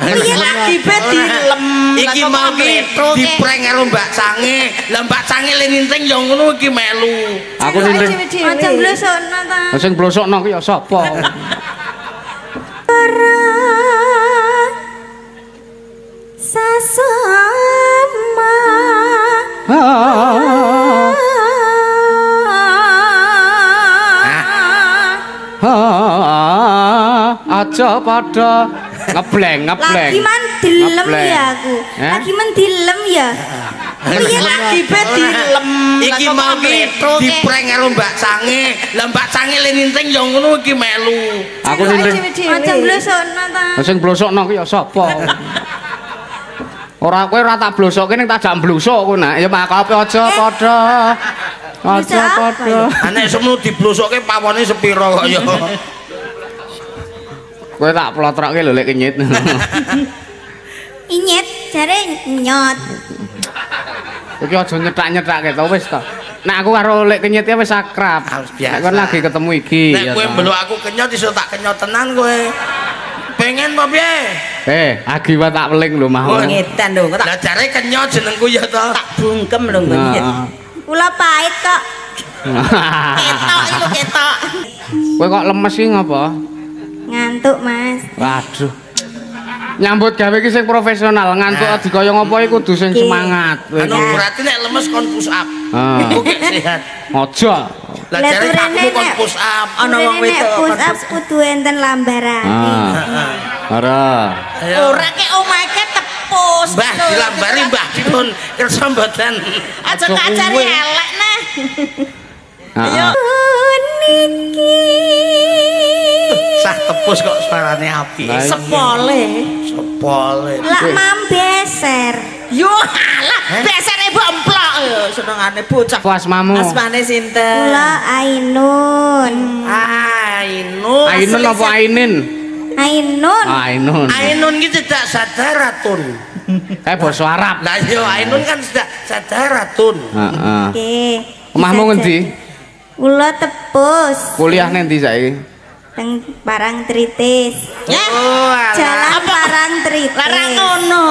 Piye Lagi be dilem. Iki mau ki diprank karo Mbak Sange. Lah Mbak Sange le ninting ya ngono iki melu. Aku ninting. Aja blosokno ta. Lah sing blosokno ki ya sapa? Ora sasama. Aja padha ngebleng ngebleng. Lagi man dilem ya aku. Eh? Lagi man dilem ya. Piye Lagi be dilem. Iki mau ki diprank karo Mbak Sange. Lah Mbak Sange le ninting ya ngono iki melu. Aku ninting. Aja blosokno ta. Lah sing blosokno ki ya sapa? Ora kowe ora tak blosokke ning tak jak blusuk kowe nak. Ya makape aja padha. Aja padha. Nek semono diblosokke pawone sepira kok ya. Kowe tak plotrokke lho lek kenyit. Inyet jare nyot. Iki aja nyetak-nyetake to wis to. Nek aku karo lek kenyit ya wis akrab. Biasa. Nek kon lagi ketemu iki. Nek kowe mbeluk aku kenyot iso tak kenyot tenan kowe. Pengen apa piye? Agi wae tak weling lho mau. Ngetan lho, tak Lah jare kenyot jenengku ya to. tak bungkem lho ngene. Kula pahit kok. Ketok iki lho ketok. Kowe kok lemes iki ngapa? Ngantuk, Mas. Waduh. Nyambut gawe iki sing profesional, ngantuk Nah. dikaya ngopo iki kudu sing semangat. Anu berarti nek lemes kon push up. Ah. Iku gek sehat. Aja. Lah jare Lah, aku kon push up. Ana wong wedok push up kudu enten lambarane. Ah. Ora. Ora ke omahe tepus. Mbah dilambari Mbah dipun kersa mboten. Aja kacari elek nah. Heeh. Niki. Sah tepus kok suarane apik. Lah, iya. Sepole. Sepole. Lak mambeser. Yo alah, besere mbok emplok yo senengane bocah. Asmamu. Asmane sinten? Kula Ainun. Ainun. Ainun apa Ainin? Ainun. Ainun. Ainun ki tidak sadaratun. Kayak basa Arab. Lah iya Ainun kan tidak sadaratun. Heeh. Oke. Omahmu ngendi? Kula tepus. Kuliah neng ndi saiki? Teng Parangtritis. Ya. Oh, alah. Jalan Apa? Parangtritis. Larang ngono.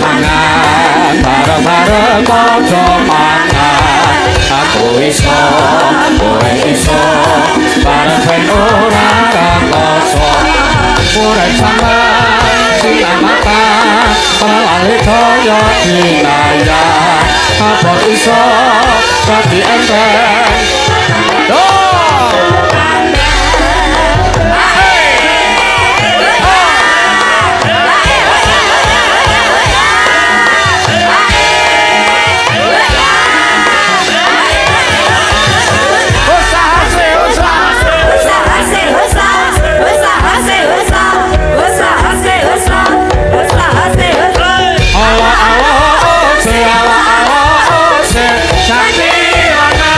Mangan bareng-bareng padha mangan. Aku iso, kowe iso, bareng ben ora rekoso. Urip sampeyan sinamatan, lali daya dinaya. Apa iso dadi enteng? Do. Ala ala ose ala ala ose jati ana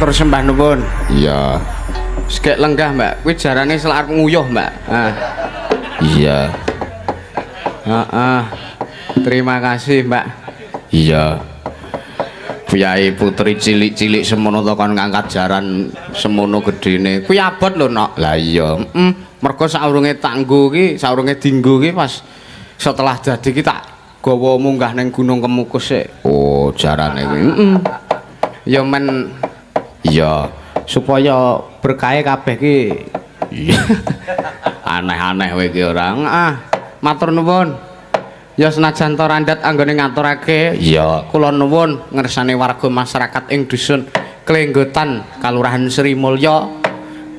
Matur sembah nuwun. Iya. Sekek lenggah, Mbak. Kuwi jarane selak arep nguyuh, Mbak. Ah. Iya. Heeh. Terima kasih, Mbak. Iya. Piyai putri cilik-cilik semono to kon ngangkat jaran semono gedene. Kuwi abot lho, Nok. Lah iya. Heeh. Mergo saurunge tak nggo ki, saurunge dinggo ki pas setelah dadi ki tak gawa munggah ning Gunung Kemukus sik. Oh, jarane kuwi. Heeh. Ya men iya supaya berkahe kabeh ki. Iya. Aneh-aneh kowe iki ora. Ah, matur nuwun. Ya senajan to randat anggone ngaturake, iya, kula nuwun ngersane warga masyarakat ing dusun Klenggotan, Kalurahan Sri Mulya,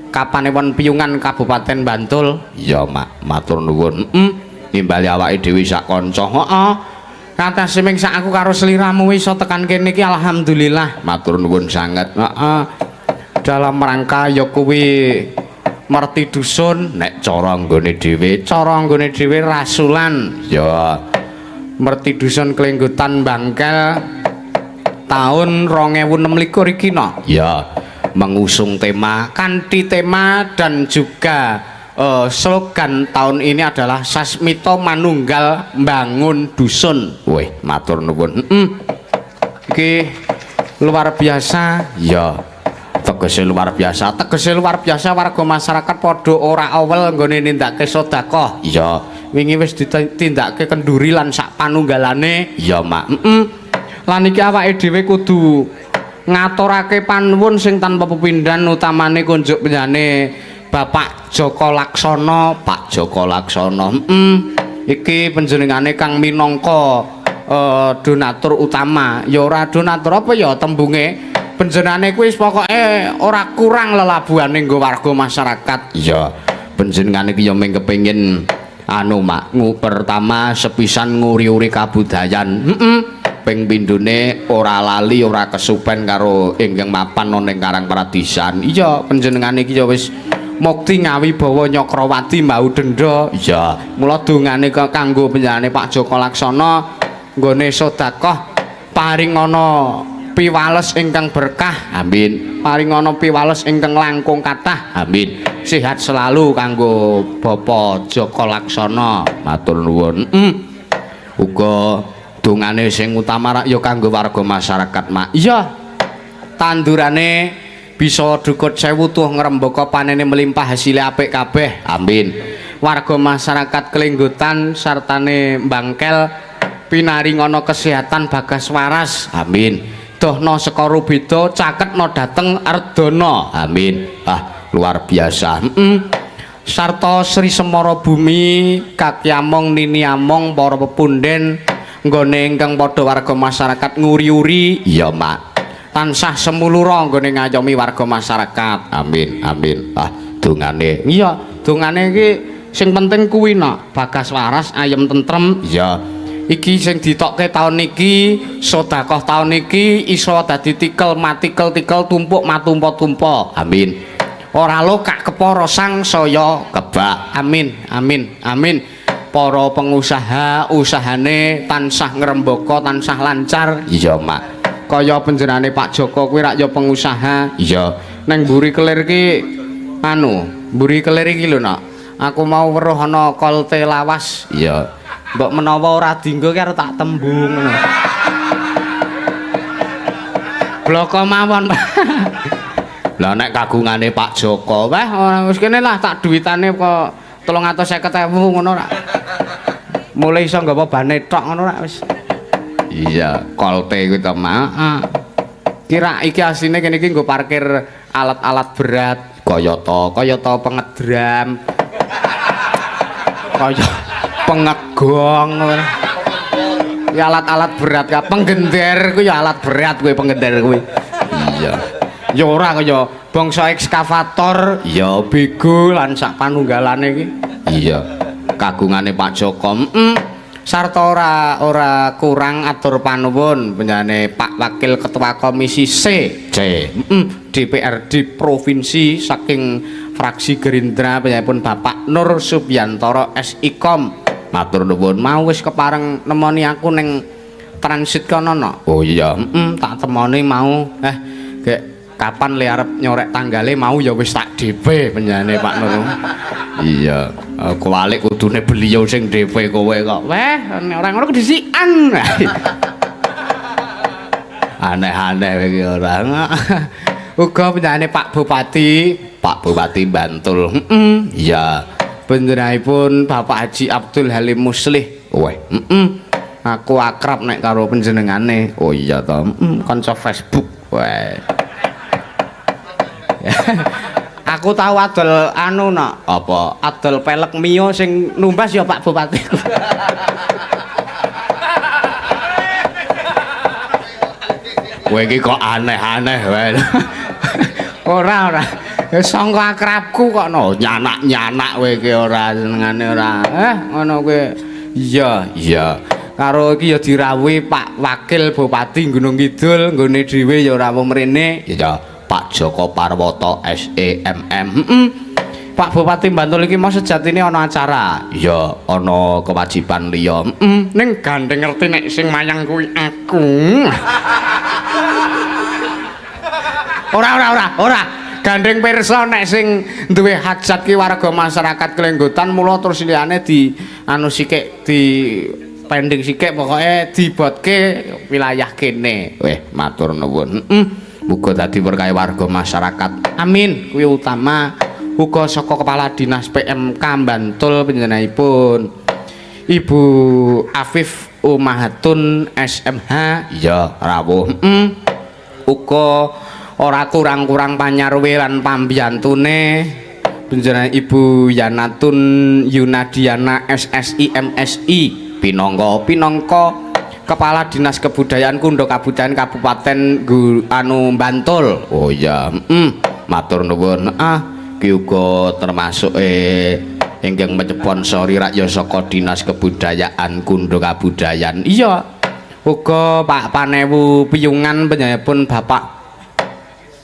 Kapanewon Piyungan, Kabupaten Bantul. Iya, Mak, matur nuwun. Heeh. Nimbali awake dhewe sak kanca. Heeh. Katase ming sak aku karo sliramu iso tekan kene iki alhamdulillah. Matur nuwun sanget. Heeh. Dalam rangka ya kuwi merti dusun nek cara nggone dhewe, cara nggone dhewe rasulan. Ya merti dusun Klenggotan Bangkel tahun 2026 iki no. Ya, mengusung tema kanthi tema dan juga slogan tahun ini adalah Sasmito Manunggal Bangun Dusun. Wih, matur nuwun. Heeh. Iki luar biasa. Ya. Tegese luar biasa. Tegese luar biasa warga masyarakat padha ora awel nggone nindakake sedekah. Iya. Wingi wis ditindakake kenduri lan sak panunggalane. Iya, Mak. Heeh. Lan iki awake dhewe kudu ngaturake panuwun sing tanpa pepindhan utamane kunjuk penjane Bapak Joko Laksono, Pak Joko Laksono. Heeh. Iki panjenengane kang minangka donatur utama. Ya ora donatur apa ya tembunge. Panjenengane kuwi wis pokoke ora kurang lelabuhane nggo warga masyarakat. Iya. Panjenengane iki ya mung kepengin anu Mak, pertama sepisan nguri-uri kabudayan. Heeh. Ping pindhone ora lali ora kesupen karo ingkang mapan ana ing Karang Paradisan. Iya, panjenengane iki ya wis mukti ngawibawa Nyakrawati mbau denda. Iya. Mula dongane kanggo panjenengane Pak Joko Laksono nggone sedekah paringana piwales ingkang berkah. Amin. Paringana piwales ingkang langkung kathah. Amin. Sehat selalu kanggo Bapak Joko Laksono. Matur nuwun. Uga dongane sing utama rak ya kanggo warga masyarakat, Mak. Iya. Tandurane bisa dukut sewu tuh ngrembaka panene melimpah hasile apik kabeh. Amin. Warga masyarakat Klenggotan sartane Bangkel pinaringana kesehatan bagas waras. Amin. Dohna seka rubeda caketna dhateng ardana. Amin. Ah, luar biasa. Sarta Sri Semara Bumi kakyamong niniamong para pepunden nggone ingkang padha warga masyarakat nguri-uri. Iya, Mak. Tansah semulura nggone ngayomi warga masyarakat. Amin, amin. Ah, dongane. Iya, dongane iki sing penting kuwi nak bagas waras, ayem tentrem. Iya. Iki sing ditokke taun iki, sedekah taun iki iso dadi tikel matikel tikel tumpuk matumpa-tumpa. Amin. Ora lokak kepara sang saya kebak. Amin, amin, amin. Para pengusaha usahane tansah ngrembaka, tansah lancar. Iya, Mak. Kaya panjenengane Pak Joko kuwi rak ya pengusaha. Iya. Neng mburi kelir ki anu, mburi kelir iki lho, Nak. Aku mau weruh ana kolte lawas. Iya. Mbok menawa ora dinggo ki arep tak tembung ngono. Bloko mawon, Pak. Lah nek kagungane Pak Joko, wah ora wis kene lah tak duwitane kok 350.000 ngono rak. Mulai iso nggawa bane tok ngono rak wis. Iya, kolte kuwi to, Mak. Kira iki asline kene iki nggo parkir alat-alat berat kayata kayata pengedram. Kaya pengegong ngono. Ya alat-alat berat ka penggender kuwi ya alat berat kuwi penggender kuwi. Iya. Ya ora kaya bangsa ekskavator, ya bego lan sak panunggalane iki. Iya. Kagungane Pak Joko. Sarta ora kurang atur panuwun panjenengane Pak Wakil Ketua Komisi C. C. DPRD Provinsi saking fraksi Gerindra panjenenganipun Bapak Nur Subiantoro SIKOM. Matur nuwun. Mau wis kepareng nemoni aku ning transit kono no. Oh iya, tak temoni mau. Gek Kapan le arep nyorek tanggale mau ya wis tak DP penjane Pak Nur. Iya, kuwalik kudune beliau sing DP kowe kok. Weh, nek ora ngono kedisikan. Aneh-aneh iki ora. Uga penjenengane Pak Bupati, Pak Bupati Bantul. Heeh. Iya. Panjenenganipun Bapak Haji Abdul Halim Muslih. Weh, heeh. Aku akrab nek karo panjenengane. Oh iya to. Heeh, kanca Facebook. Weh. Aku tau adol anu nak apa? Adol pelek Mio sing numbas ya Pak Bupati. Kowe iki kok aneh-aneh wae. Ora ora. Sangka akrabku kok no nyanak-nyanak kowe iki ora senengane ora. Ngono kowe. Iya, iya. Karo iki ya dirawuhi Pak Wakil Bupati Gunung Kidul, nggone dhewe ya rawuh mrene. Ya Pak Joko Parwoto SEMM. Heeh. Pak Bupati Bantul iki mau sejatine ana acara. Iya, ana kewajiban liya. Heeh. Ning gandeng ngerti nek sing mayang kuwi aku. Ora ora ora ora. Gandeng pirsa nek sing duwe hajat ki warga masyarakat Klenggotan mula terus liyane di anu sikik di pending sikik pokoke dibotke wilayah kene. Weh, matur nuwun. Heeh. Muga dadi berkah warga masyarakat. Amin. Kuwi utama. Uga saka Kepala Dinas PMK Bantul panjenenganipun Ibu Afif Umahatun SMH. Iya, rawuh. Heeh. Uga ora kurang-kurang panyarwe lan pambiyantune panjenengan Ibu Yanatun Yunadiana SSI MSI pinangka pinangka Kepala Dinas Kebudayaan Kundha Kabudayan Kabupaten anu Bantul. Oh iya, heeh. Matur nuwun. Ah, ki uga termasuk ingkang menyponsori rakyat saka Dinas Kebudayaan Kundha Kabudayan. Iya. Uga Pak Panewu Piyungan panjenenganipun Bapak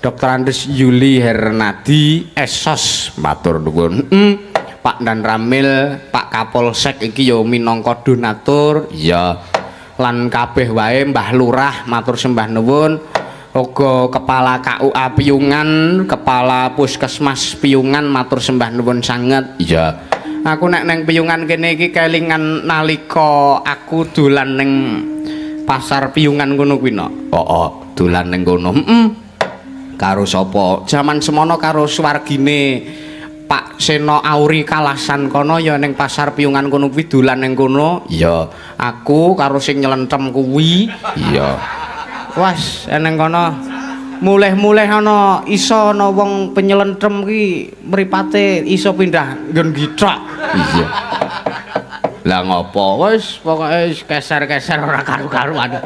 Dr. Andes Yuli Hernadi Esos matur nuwun. Heeh. Pak Dan Ramil, Pak Kapolsek iki ya minangka donatur. Iya. Lan kabeh wae Mbah Lurah matur sembah nuwun. Uga Kepala KUA Piyungan, Kepala Puskesmas Piyungan matur sembah nuwun sanget. Iya. Aku nek neng Piyungan kene iki kelingan nalika aku dolan ning pasar Piyungan kono kuwi no. Heeh, dolan ning kono. Heeh. Karo sapa? Jaman semono karo swargine Pak Seno Auri Kalasan kono ya ning pasar Piyungan kono kuwi dolan ning kono. Iya, aku karo sing nyelentem kuwi. Iya. Was eneng kono mulih-mulih ana iso ana wong penyelentem ki mripate iso pindah nggon githok. Iya. Lah ngopo? Wis pokoke keser-keser ora karu-karuan.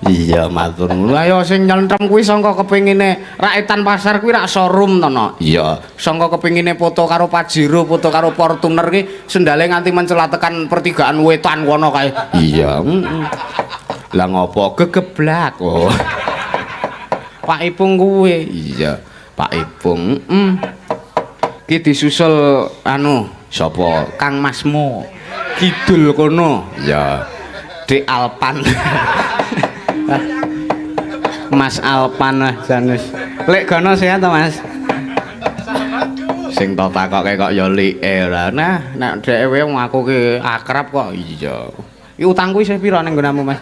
Iya, matur nuwun. Ayo sing nyelentem kuwi sangka kepengine rakyatan pasar kuwi rak showroom to no. Iya, sangka kepengine foto karo Pajero, foto karo Fortuner ki sendale nganti mencelat tekan pertigaan wetan kono kae. Iya, heeh. Lah ngopo gegeblak. Oh. Pak Ipung kuwi. Iya, Pak Ipung. Heeh. Ki disusul anu sapa? Kang Masmu. Kidul kono. Iya. Dik Alpan. Mas Alpan lah Janus. Lek gono sehat to, Mas? Sing to takoke kok ya like ora. Nah, nek dhewe wong aku ki akrab kok. Iya. Iki utangku isih pira ning nggonamu, Mas?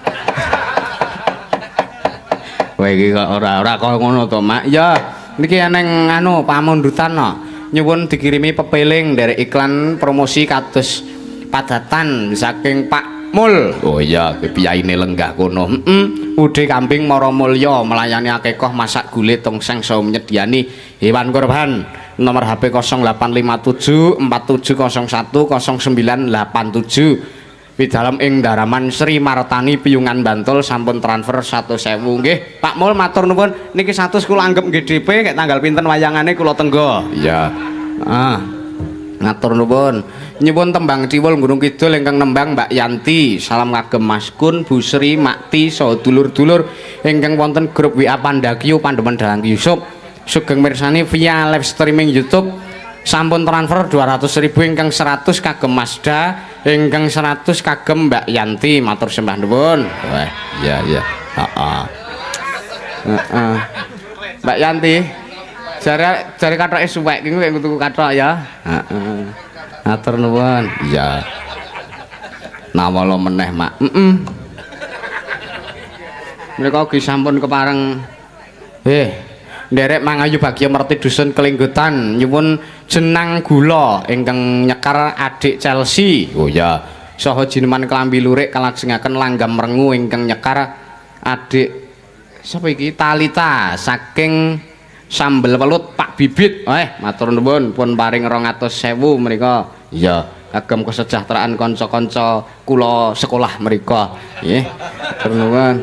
Kowe iki kok ora kok ngono to, Mak. Ya, niki eneng anu pamundutan no. Nyuwun dikirimi pepeling dari iklan promosi kados padatan saking Pak Mul. Oh iya, piyaine lenggah kono. Heeh. Ude kambing Maramulya melayani akekah masak gule tongseng saha menyediani hewan kurban. Nomor HP 0857 4701 0987. Pidalem ing Daraman Sri Martani Piyungan Bantul sampun transfer 100.000 nggih. Pak Mul matur nuwun. Niki 100 kula anggap nggih DP kek tanggal pinten wayangane kula tenggo. Iya. Ah. Matur nuwun. Nyuwun tembang Ciwul Gunung Kidul ingkang nembang Mbak Yanti. Salam kagem Mas Kun, Bu Sri, Makti, saha dulur-dulur ingkang wonten grup WA Pandakyu Pandemen Dalang Yusuf. Sugeng mirsani via live streaming YouTube. Sampun transfer 200.000 ingkang 100 kagem Mazda, ingkang 100 kagem Mbak Yanti. Matur sembah nuwun. Wah, iya iya. Heeh. Heeh. Mbak Yanti. Jare jare kathoke suwek iki kowe tuku kathok ya. Heeh. Matur nuwun. Iya. Nawala meneh, Mak. Heeh. Menika ugi sampun kepareng nderek Mangayu Bagya Merti Dusun Kelinggutan nyuwun jenang gula ingkang nyekar adik Chelsea. Oh iya. Saha jineman klambi lurik kalajengaken langgam rengu ingkang nyekar adik sapa iki Talita saking Sambel Welut Pak Bibit. Matur nuwun pun paring 200.000 menika. Iya, kagem kesejahteraan kanca-kanca kula sekolah menika. Nggih. Matur nuwun.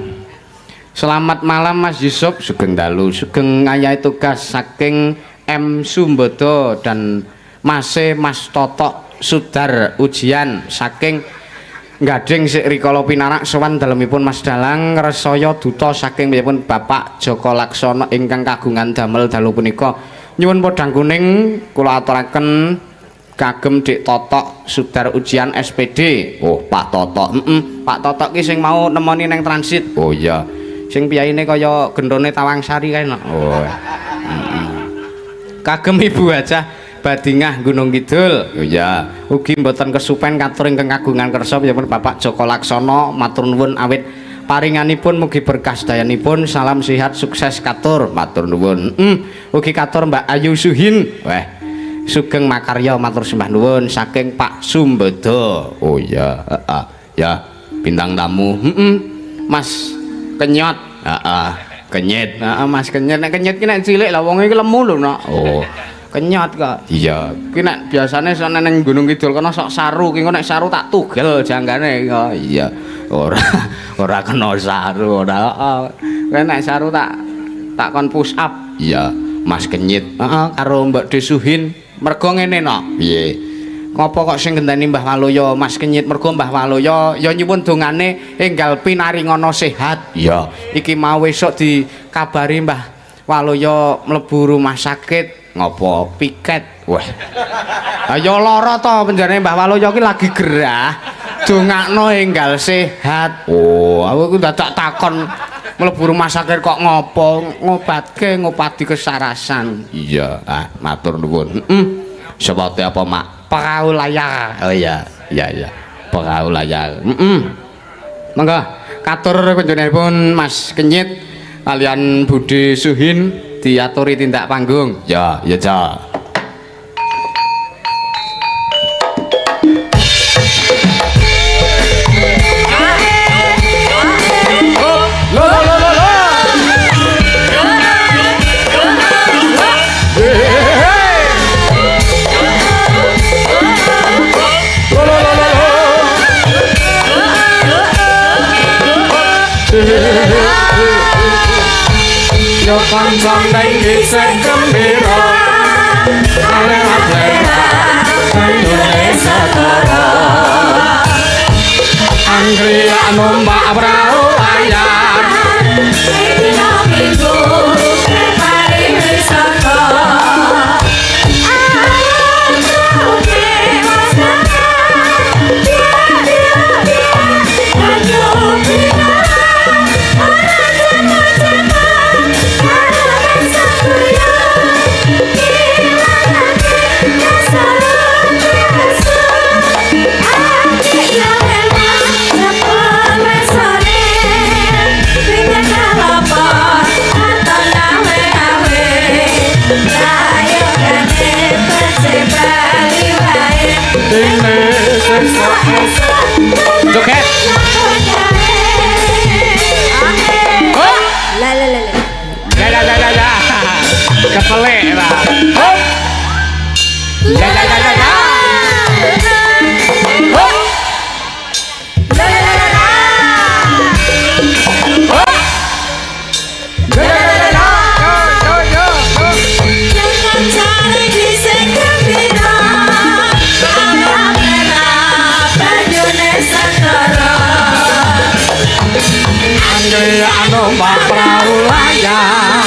Selamat malam Mas Yusuf, sugeng dalu, sugeng ngayahi tugas saking M Sumbodo dan Mase Mas Totok Sudar ujian saking Gading sik rikala pinarak sowan dalemipun Mas Dalang Resaya duta saking piyambakipun Bapak Joko Laksono ingkang kagungan damel dalu punika. Nyuwun podhang kuning kula aturaken kagem Dik Totok Sudar ujian SPD. Oh, Pak Totok. Heeh, Pak Totok ki sing mau nemoni neng transit. Oh iya. Sing piyaine kaya gendone Tawangsari kae no. Oh. Kagem Ibu Hajah Badingah Gunung Kidul. Oh iya. Ugi mboten kesupen katur ingkang kagungan kersa piyambak Bapak Joko Laksono matur nuwun awit paringanipun mugi berkah sedayanipun salam sehat sukses katur matur nuwun. Ugi katur Mbak Ayu Suhin. Weh. Sugeng makarya matur sembah nuwun saking Pak Sumbodo. Oh iya, heeh. Ya, bintang tamu. Heeh. Mas Kenyot. Heeh. Kenyit. Heeh, Mas Kenyit. Nek kenyit ki nek cilik lah wong iki lemu lho, Nak. Oh. Kenyot kok. Iya. Ki nek biasane sok nang Gunung Kidul kono sok saru, ki engko nek saru tak tugel janggane kok. Iya. Ora ora kena saru, ora. Heeh. Kowe nek saru tak tak kon push up. Iya, Mas Kenyit. Heeh, karo Mbak Desuhin. Mergo ngene, Nak. Piye? Ngopo kok sing ngenteni Mbah Waluya Mas Kenyit? Mergo Mbah Waluya ya nyuwun dongane enggal pinaringana sehat. Iya. Iki mau esuk dikabari Mbah Waluya mlebu rumah sakit. Ngopo? Piket. Wah. Ayo lara to penjarane Mbah Waluya ki lagi gerah. Dongakno enggal sehat. Oh, aku ku dadak takon mlebu rumah sakit kok ngopo? Ngobatke ngobati kesarasan. Iya, ah matur nuwun. Heeh. Sepate apa, Mak? Perahu layar. Oh iya, iya iya. Perahu layar. Heeh. Monggo katur panjenenganipun Mas Kenyit kalian Budi Suhin diaturi tindak panggung. Ya, ya, ja. Lo lo lo lo lo. Lo lo lo lo lo. Yo kanca ning dhisik gembira. Alera-lera Indonesia tara. Anggriya numpak prau layar. Dina minggu pariwisata. Joget. La la la la. La la la la la. Kepelek lah. Hop. La la la la la. Hop. La la la la la. Hop. La la la la la. Yo yo yo. Anggriya numpak prau layar.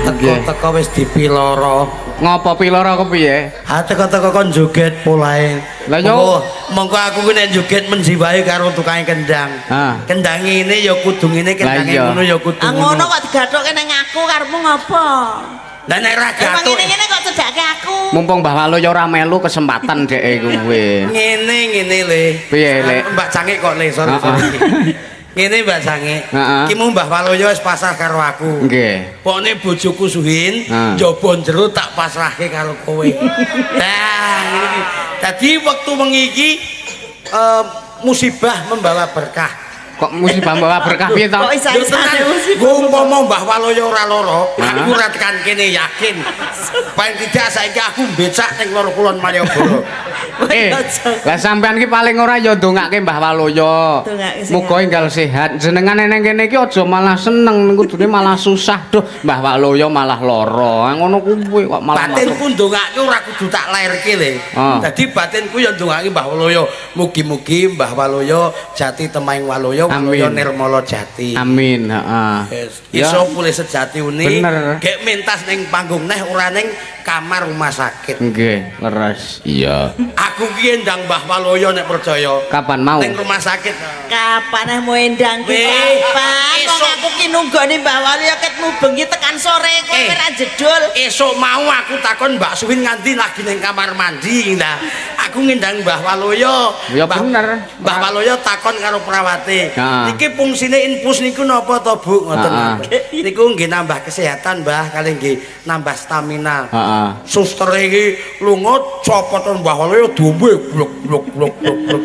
Teko-teko wis dipiloro. Ngopo piloro kepiye? Ha, teko-teko kon joget polahe. Lah yo. Mongko aku ku nek joget menjiwai karo tukang kendang. Ah. Kendang ngene ya kudu ngene, kendange ngono ya kudu Ah, ngono kok digathukke ning aku, karepmu ngopo? Lah nek ra Emang gathuk ngene-ngene kok cedhake aku. Mumpung Mbah Waluyo ora melu, kesempatan dhek kuwi. Ngene ngene le. Piye, Le? Mbak Cange kok le, sorry, sorry. Ngene, Mbak Cange. Heeh. Ki mu Mbah Waluyo wis pasrah karo aku. Nggih. Pokne bojoku Suhin, njaba jero tak pasrahke karo kowe. Nah, ngene iki. Dadi wektu wengi iki musibah membawa berkah. Kok musibah membawa berkah piye to? Kok isa-isane musibah? Nggo umpama Mbah Waluyo ora lara, Hah? aku ora tekan kene, yakin. Paling tidak saiki aku becak ning lor kulon Malioboro. Eh, lah sampean ki paling ora ya ndongake Mbah Waluyo. Ndongake sing Muga enggal sehat. Jenengan neng kene iki aja malah seneng, kudune malah susah. Duh, Mbah Waluyo malah lara. Ngono kuwi kok malah Batinku ndongake ora kudu tak lairke le. Ah. Dadi batinku ya ndongake Mbah Waluyo. Mugi-mugi Mbah Waluyo jati temaing Waluyo, Waluyo Amin. nirmala jati. Amin, heeh. Yes. Ya. Iso pulih sejati uni. Bener. Gek mentas ning panggung neh, ora ning kamar rumah sakit. Nggih, leres. Iya. Aku ki endang Mbah Waluyo nek percaya. Kapan mau? Ning rumah sakit. Kapan eh mau endang ki Weh, kapan? Wong esuk. aku ki nunggoni Mbah Waluyo ket bengi tekan sore, kowe Eh. ora jedul. Esuk mau aku takon Mbak Suwin nganti lagi ning kamar mandi. Nah, aku ngendang Mbah Waluyo. Ya bener. Mbah Waluyo takon karo perawate. Ha. Niki fungsine infus niku napa to, Bu? Ngoten. Ha. Niku nggih nambah kesehatan, Mbah, kalih nggih nambah stamina. Heeh. Suster iki lunga, copot Mbah Waluyo diombe blok blok blok blok blok.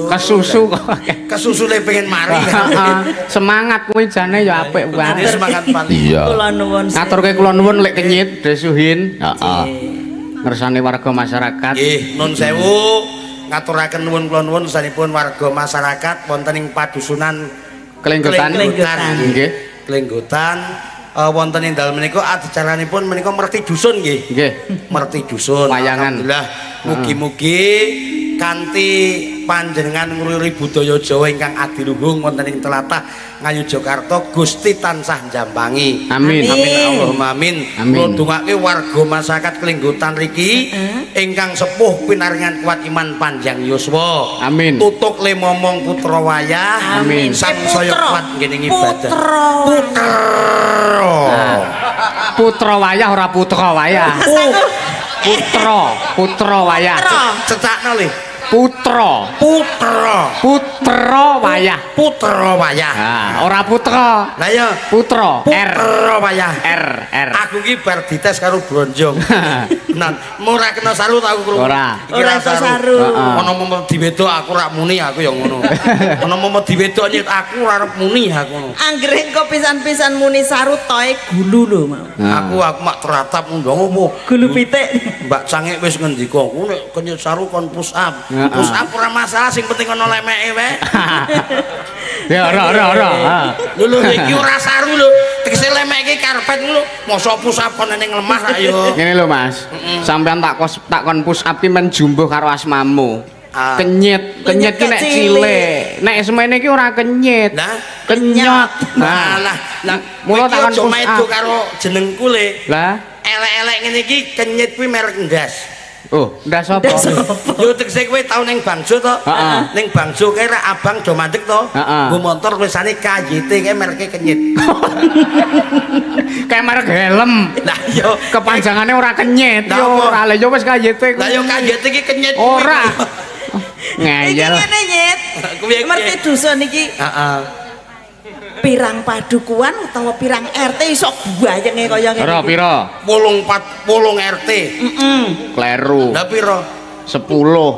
Kesusu kok. Kesusune pengen mari. Heeh. Semangat kuwi jane ya apik Jadi banget. semangat paling. Iya. Kula nuwun. Ngaturke kula nuwun lek kenyit Desuhin. Heeh. Ngersane warga masyarakat. Nggih, nun sewu, ngaturaken nuwun kula nuwun sanipun warga masyarakat wonten ing padusunan Klenggotan. Klenggotan. Nggih. Klenggotan, wonten ing dalem menika adicaranipun menika merti dusun nggih. Nggih. Merti dusun. Wayangan. Alhamdulillah, mugi-mugi kanthi panjenengan ngruri budaya Jawa ingkang adiluhung wonten ing telatah Ngayogyakarta, Gusti tansah njampangi. Amin. Amin Allahumma amin. Amin. Kula dongake warga masyarakat Klenggotan riki ingkang sepuh pinaringan kuat iman, panjang yuswa. Amin. Tutuk le momong putra wayah. Amin. Sangsaya Putra. kuat nggene ibadah. Putra. Putra. Nah. Putra wayah, ora putra wayah. Putra, putra wayah. Putra. Cecakno le. Putra, Putra. Putra wayah. Putra wayah. Ah, ora putra. Lah ya. Putra, R Putra wayah. R R. Aku ki bar dites karo bronjong. Nah, ora kena saru ta aku krungu. Ora. Iki Ora iso saru. Heeh. Ana momo diwedok aku rak muni aku ya ngono. Ana momo diwedok nyet aku ora arep muni aku ngono. Anggere engko pisan-pisan muni saru toe gulu lho mau. Nah. Aku mak teratap ngundang opo. Gulu pitik. Mbak Cange wis ngendika, "Ku nek kenyut saru kon push up." Heeh. Push up ora masalah, sing penting ana lemeke wae. Ya ora ora ora. Ah. Lho lho, iki ora saru lho. Tegese lemeke karpet ngono. Mosok push up kon ning lemah rak yo. Ngene lho, Mas. Sampean tak kos tak kon push up ki men jumbuh karo asmamu. Ah. Kenyit, kenyit ki nek Kenyit cilik. Nek semene ki ora kenyit. Lah Kenyot. nah, lah, lah, Mula kowe iki tak kon aja push maido up. karo jenengku le. Lah, Elek-elek ngene iki kenyit kuwi merek ndas. Oh, ndas apa? Ndas apa? Yo tegese kowe tau ning Bangjo to? Heeh. Ning Bangjo kae rak abang do mandek to? Heeh. Nggo motor tulisane KYT kae mereke kenyit. Kayak merek helm. Lah yo Kepanjangannya ora kenyit. Lah Yo apa? ora, lah yo wis KYT kuwi. Lah yo KYT iki kenyit kuwi. Ora. Iki Ngeyel. ngene nyet. Kuwi Merti dusun iki Heeh. pirang padukuan utawa pirang RT iso guayenge kaya ngene. Piro iki. piro? 84 8 RT. Heeh. Kleru. Lah piro? 10.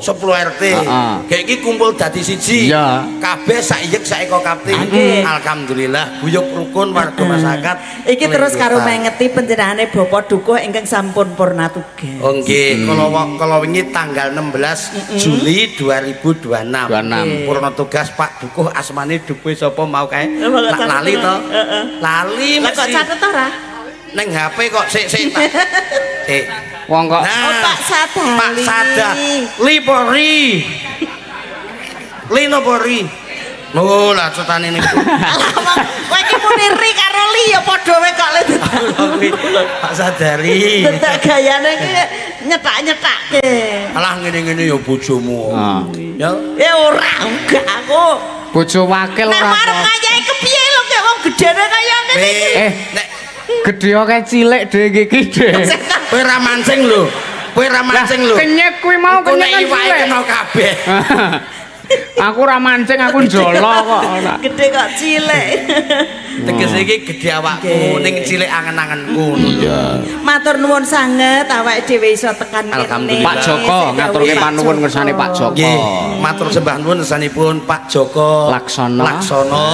10 RT. Heeh. Kayak iki kumpul dadi siji. Iya. Kabeh sak iyek sak eko kapti. Nggih. Alhamdulillah guyub rukun warga masyarakat. Iki terus karo Klenggotan. mengeti panjenengane Bapak Dukuh ingkang sampun purna tugas. Oh nggih, kala kala wingi tanggal 16 Juli 2026. 26. Purna tugas Pak Dukuh, asmane Dukuh sapa mau kae? Lah, kok Tak catet lali ora? to. Heeh. Lali Lah kok mesti. catet ora? Ning HP kok sik sik tak. Sik. Wong kok Nah, Oh, Pak Sadali. Pak Sada. Li po ri? Li napa ri? Oh, lah cetane niku. Kowe iki muni ri karo li ya padha wae kok le. Pak sadari. Dadak gayane iki nyetak-nyetake. Alah ngene-ngene ya bojomu. Ah. Ya. Eh ora enggak aku. Bojo wakil Nek ora. arep ngayahi kepiye lho kek wong gedene kaya ngene iki. Eh. Nek Gedhe kae cilik dhewe iki dhewe. kowe ora mancing lho. Kowe ora mancing lho. Kenyet kuwi mau Engko kenyet nek kan iwake cilik. kena kabeh. Aku ora mancing, aku njolo kok ora. Gede kok cilik. Tegese iki gedhe awakmu ning cilik angen-angenku. Iya. Matur nuwun sanget awake dhewe iso tekan kene. Alhamdulillah. Pak Joko ngaturke panuwun ngersane Pak Joko. Nggih, matur sembah nuwun ngersanipun Pak Joko Laksono. Laksono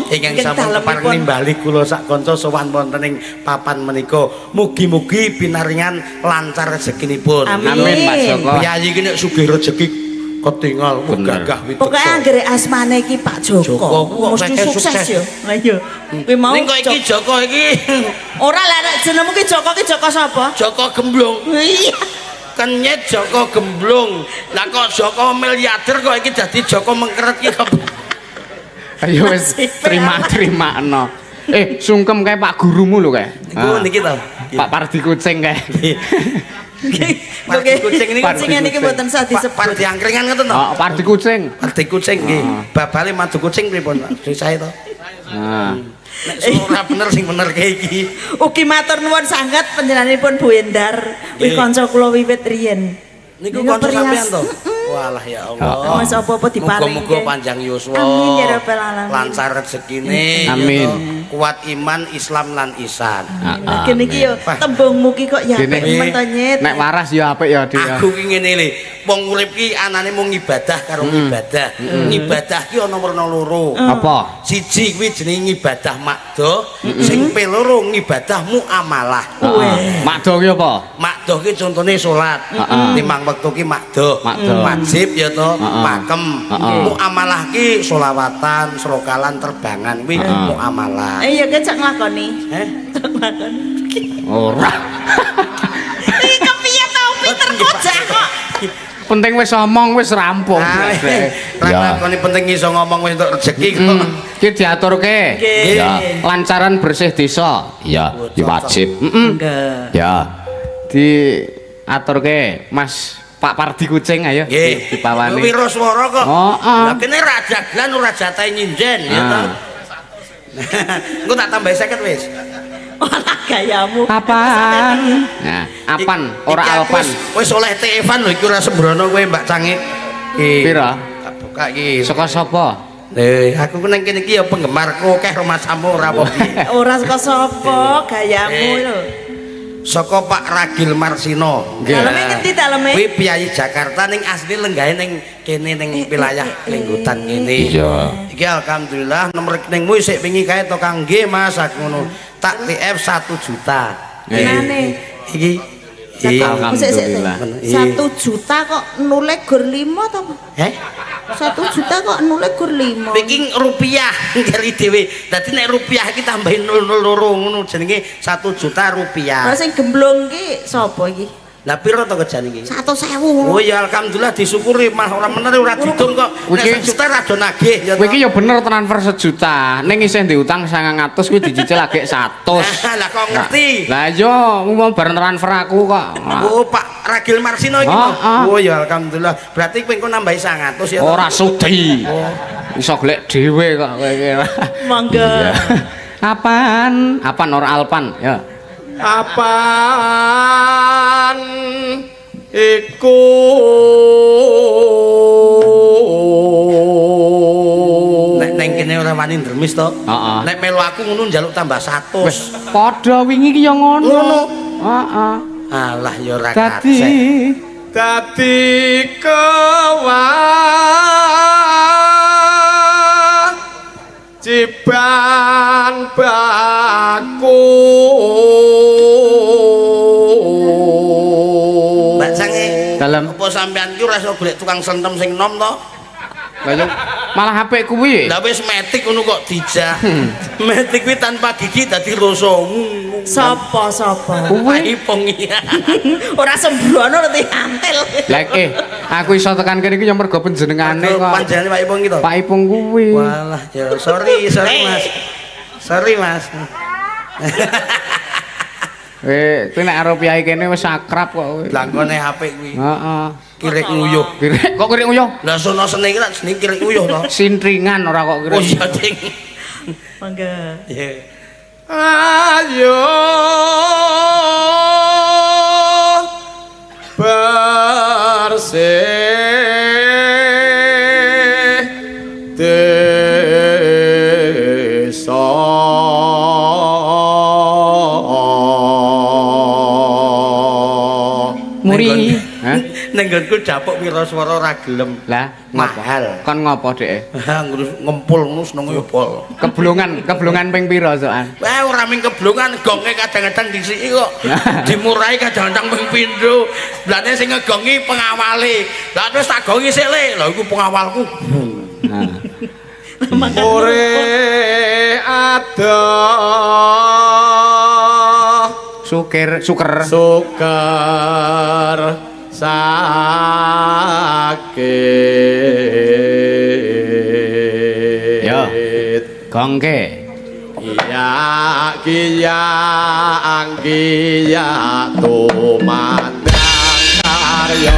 ingkang Ingkang sampun kepareng dalemipun. nimbali kula sak kanca sowan wonten ing papan menika. Mugi-mugi pinaringan lancar rezekinipun. Amin. Amin Pak Joko. Piyayi iki nek sugih rezeki ketingal wah Bener. gagah wit. Pokoke anggere asmane iki Pak Joko, Joko ku kok mesti akeh sukses sukses. ya. Lah iya. Kuwi mau Ning kok iki Joko iki Ora lah nek jenengmu ki Joko ki Joko sapa? Joko Gemblung. Iya. Kenyet Joko Gemblung. Lah kok Joko miliarder kok iki dadi Joko mengkeret iki kok. Ayo wis terima-terimano. Eh, sungkem kae Pak gurumu lho kae. Niku niki to. Pak Pardi kucing kae. Pardi kucing niku Kucing niki mboten sah Pak disebut. Pardi angkringan ngoten to. Oh, Pardi kucing. Pardi kucing nggih. Babale madu kucing pripun Pak? Sing sae to. Nah. Nek ora bener sing bener ke iki. Ugi matur nuwun sanget panjenenganipun Bu Endar. Kuwi Nggih. kanca kula wiwit riyen. Niku Niku kanca sampean perias. to. Walah ya Allah. Mas apa-apa diparingke. Muga-muga panjang yuswa. Amin ya rabbal alamin. Lancar rezekine. Amin. Ya toh. Kuat iman, Islam lan ihsan. Lah kene iki yo tembungmu ki kok ya apik Gini. men to nyet. Nek waras ya apik ya Dik. Aku ki ngene le, wong urip ki anane mung ibadah karo ibadah. Ibadah ki ana werna loro. Apa? Siji kuwi jenenge ibadah makdoh, sing ping loro ngibadah muamalah. Heeh. Makdo ki apa? Makdoh ki contone salat. Limang wektu ki makdoh. Makdoh. Wajib ya to, pakem. Muamalah ki selawatan, srokalan, terbangan kuwi muamalah. Eh iya kecak nglakoni. Eh? Cak nglakoni. Ora. Iki kepiye to pinter kocak kok. Penting wis omong wis rampung. Ah, Ra nglakoni penting iso ngomong wis entuk rezeki kok. Ki diaturke. Nggih. Ya, lancaran bersih desa. Ya, ya wajib. Heeh. Enggak. Ya. Diaturke Mas Pak Pardi kucing ayo Nggih. dipawani. Wiraswara kok. Oh, ah. Lah kene ra jaglan ora jatahe nyinjen ya to. Ah. Engko tak tambahi 50 wis. Walah gayamu. Apaan? Nah, apan ora Iki aku alpan. Wis oleh TF-an lho iki ora sembrono kowe Mbak Cange. Iki. Pira? Tak buka iki. Saka sapa? Eh, aku ku nang kene iki ya penggemarku akeh rumasamu ora apa piye. Ora saka sapa gayamu lho. Saka Pak Ragil Marsino. Nggih. Daleme ngendi daleme? Kuwi piyayi Jakarta ning asli lenggahe ning kene ning wilayah Lenggotan kene. Iya. Iki alhamdulillah nomor rekeningmu isih wingi kae to Kang nggih Mas aku ngono. Tak TF 1 juta. Kenane? Iki. Iki. Alhamdulillah. 1 juta kok nule gur 5 to? Heh? 1 juta kok nule gur 5. Iki rupiah keri dhewe. Dadi nek rupiah iki tambahin 002 ngono jenenge 1 juta rupiah. Lah sing gemblung ki sapa iki? Lah piro to kejane iki? 100.000. Oh ya alhamdulillah disyukuri mah ora mener ora didum kok. Nek Iki- 1 juta ra do nagih ya. Kowe iki ya bener transfer sejuta, ning isih diutang 900 kuwi dicicil lagi 100. Lah kok ngerti? Lah iya, mau bareng transfer aku kok. Oh Pak Ragil Marsino iki. Ah, ah. Oh ya alhamdulillah. Berarti kowe engko nambahi 100 ya. Ora sudi. Iso golek dhewe kok kowe iki. Monggo. Iya. Apaan? Apan ora alpan ya. Apaan iku Nek neng kene ora wani ndremis to. Heeh. Nek melu aku ngono njaluk tambah 100. Wis padha wingi ki ya ngono. Ngono. Heeh. Alah ya ora Dadi kacek. Dadi kewajiban baku. Mbak Sange. Dalem. Apa sampean ki ora iso golek tukang sentem sing nom to? Lah yo Malah apik kuwi. Lah wis metik ngono kok dijak. Metik kuwi tanpa gigi dadi rasa. Sapa sapa? Kuwi. Ipung iya. Ora sembrono ngerti antil. Lah aku iso tekan kene iki ya mergo panjenengane kok. Panjenengane Pak Ipung iki to. Pak Ipung kuwi. Walah, ya sorry, sorry Mas. Sorry Mas. Kuwi nek karo piyai kene wis akrab kok kowe. Blangkone apik kuwi. Heeh. Kirik nguyuh. Kirik kok kirik nguyuh? Lah sono seneng iki lak jenenge kirik nguyuh to. Sintringan ora kok kirik. Oh iya ding. Monggo. Iya. Ayo bersih desa. Muri. Hah? Ning nggonku dapuk wiraswara ora gelem. Lah, Mahal. Kon ngopo dhek? Ha ngurus ngempul ngono senenge ya pol. Keblongan, keblongan ping pira sokan? Wah ora ming keblongan gonge kadang-kadang disiki kok. Dimurahi kadang-kadang ping pindho. Lah nek sing ngegongi pengawale. Lah terus tak gongi sik le. Lah iku pengawalku. Nah. Ore adoh Sukir, suker. Suker sakit. Yo. Gongke. Iya kiya angkiya tumandang karya.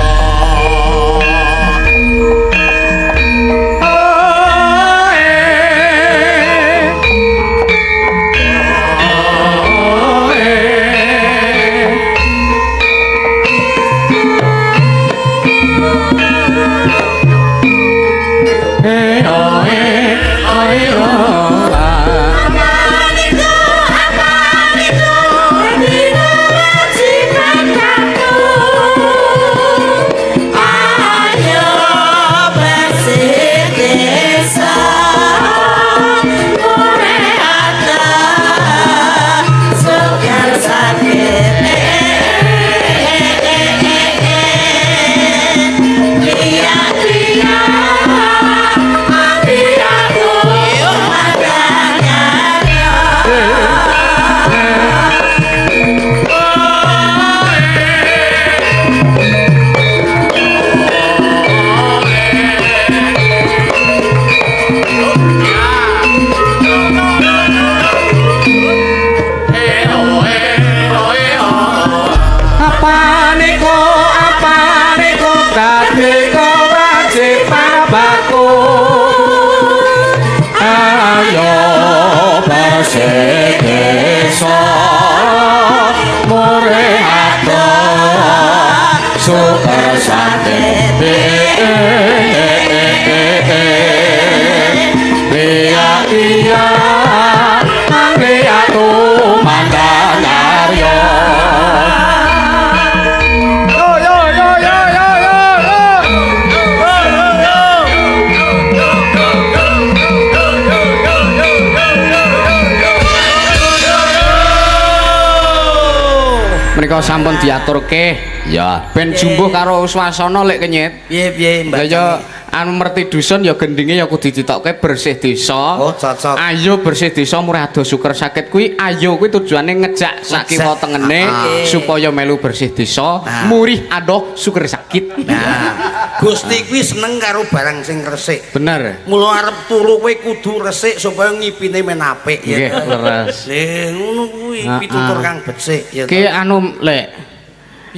Menika sampun diaturke. Ya, ben jumbuh karo swasana lek kenyit. Piye piye Mbak? Lah ya anu merti dusun ya gendinge ya kudu ditokke bersih desa. Oh, cocok. Ayo bersih desa murah ado suker sakit kuwi ayo kuwi tujuane ngejak sak kiwa tengene supaya melu bersih desa, murih adoh suker sakit. Nah, Gusti kuwi seneng karo barang sing resik. Bener. Mula arep turu kowe kudu resik supaya ngipine men apik ya. Nggih, leres. Lha ngono kuwi pitutur kang becik ya. Ki anu lek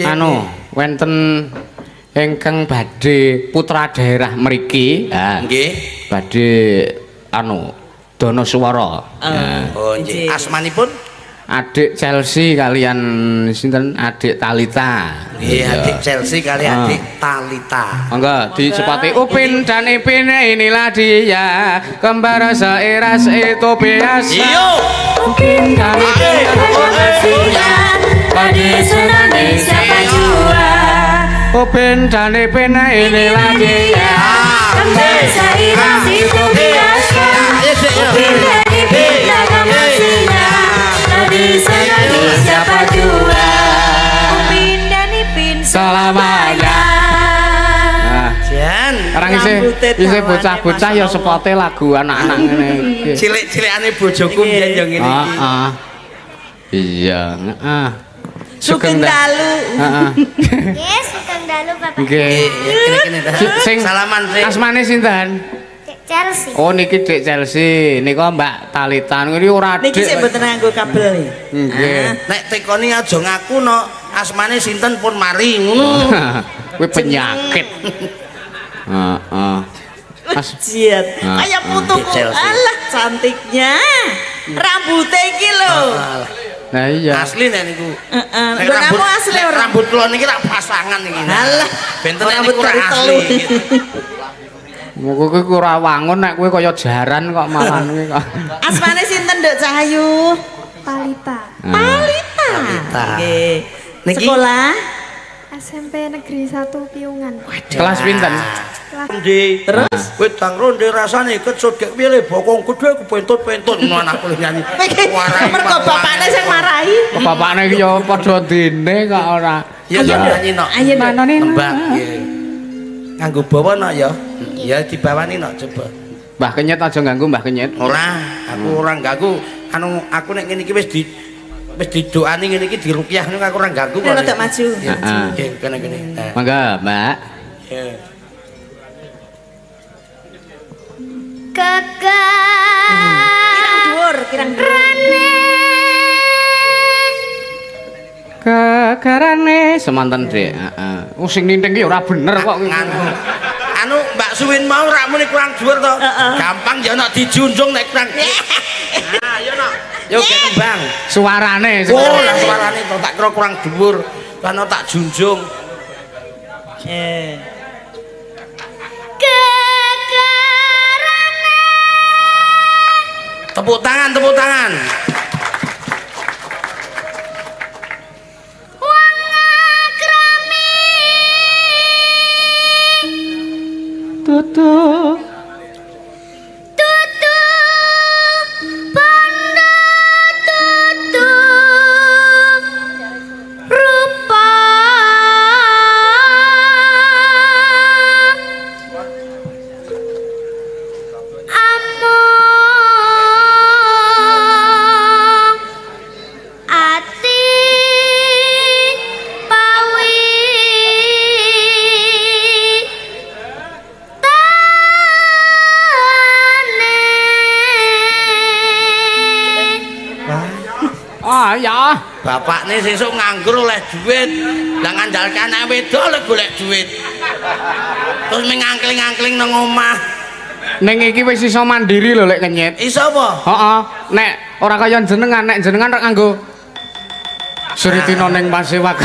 anu wonten ingkang badhe putra daerah mriki, nggih, badhe anu dana swara. Oh nggih. Asmanipun adik Chelsea kalian sinten adik Talita. Nggih, adik Chelsea kali adik Talita. Monggo dicepati Upin dan Ipin inilah dia kembar seiras itu biasa. Iyo. Upin dan Ipin siapa jua. Upin dan Ipin inilah dia kembar seiras itu biasa. Upin dan Ipin dalam hasilnya siapa jua. Upin dan Ipin selamanya. Nah, Jan. Karang isih. Isih bocah-bocah ya sepote lagu anak-anak ngene iki. Cilik-cilikane bojoku mbiyen yo ngene iki. Heeh. Iya, heeh. Sugeng dalu. Heeh. Nggih, sugeng dalu Bapak. Nggih. Kene-kene ta. Sing Salaman sing. Asmane sinten? Dek Chelsea. Oh niki Dek Chelsea, nika Mbak Talita. Niki ora Niki Dek. sik mboten nganggo kabel. Nggih. Nek tekoni aja ngaku no, asmane sinten pun mari ngono. Kuwi penyakit. Heeh. As Jiat. Ah, Kayak ah. putuku. Dek Chelsea. Alah cantiknya. Rambutnya iki lho. Nah iya. Asli nek niku. Heeh. Nek Nggonamu asli nek ora? Rambut kula niki tak pasangan iki. Alah. Benten nek Rambut niku ora kari asli. telu. Muga kuwi ora wangun nek kowe kaya jaran kok malah kuwi kok. Asmane sinten Nduk Cahayu? Talita. Talita. Talita. Nggih. Niki- Sekolah SMP Negeri 1 Piungan. Kelas pinten? Ronde. Terus? Wedang ronde rasane kecut gek piye le bokong gedhe kepentut-pentut ngono anakku lho nyanyi. Iki mergo bapakne sing marahi. Bapakne iki ya padha dene kok ora. Ya ya nyanyi nok. Ayo Nduk. Manone Nembang nggih. Nganggo bawa nok ya. Ya dibawani nok coba. Mbah Kenyet aja ganggu Mbah Kenyet. Ora, aku ora ganggu. Anu aku nek ngene iki wis di wis didoani ngene iki diruqyah niku aku ora ganggu Ini rada maju. Ya, Heeh. nggih, kene kene. Nah, Mangga, Mbak. ya. Gegar. Kirang dhuwur, kirang dhuwur. Gegarane semanten, Dik. Heeh. Oh sing ninting ki ora bener kok. Nganu. Anu Mbak Suwin mau rak muni kurang dhuwur to. Gampang ya nok dijunjung nek kurang. Nah, ya nok. Yo gek nembang. Suarane. Oh, lah suarane to tak kira kurang dhuwur. Lan tak junjung. Eh. Gegarane. Tepuk tangan, tepuk tangan. Wong akrami. Tutu. Tutu bondo tutu rupa among ati pawi tane. Ah ya. Bapakne sesuk nganggur oleh duit. Lah ngandalke anake wedok oleh golek duit. Terus ming ngangkling-ngangkling nang omah. Ning iki wis iso mandiri lho lek Kenyet. Iso apa? Heeh. Nek ora kaya jenengan, nek jenengan rek nganggo Sritina ning Pasewak.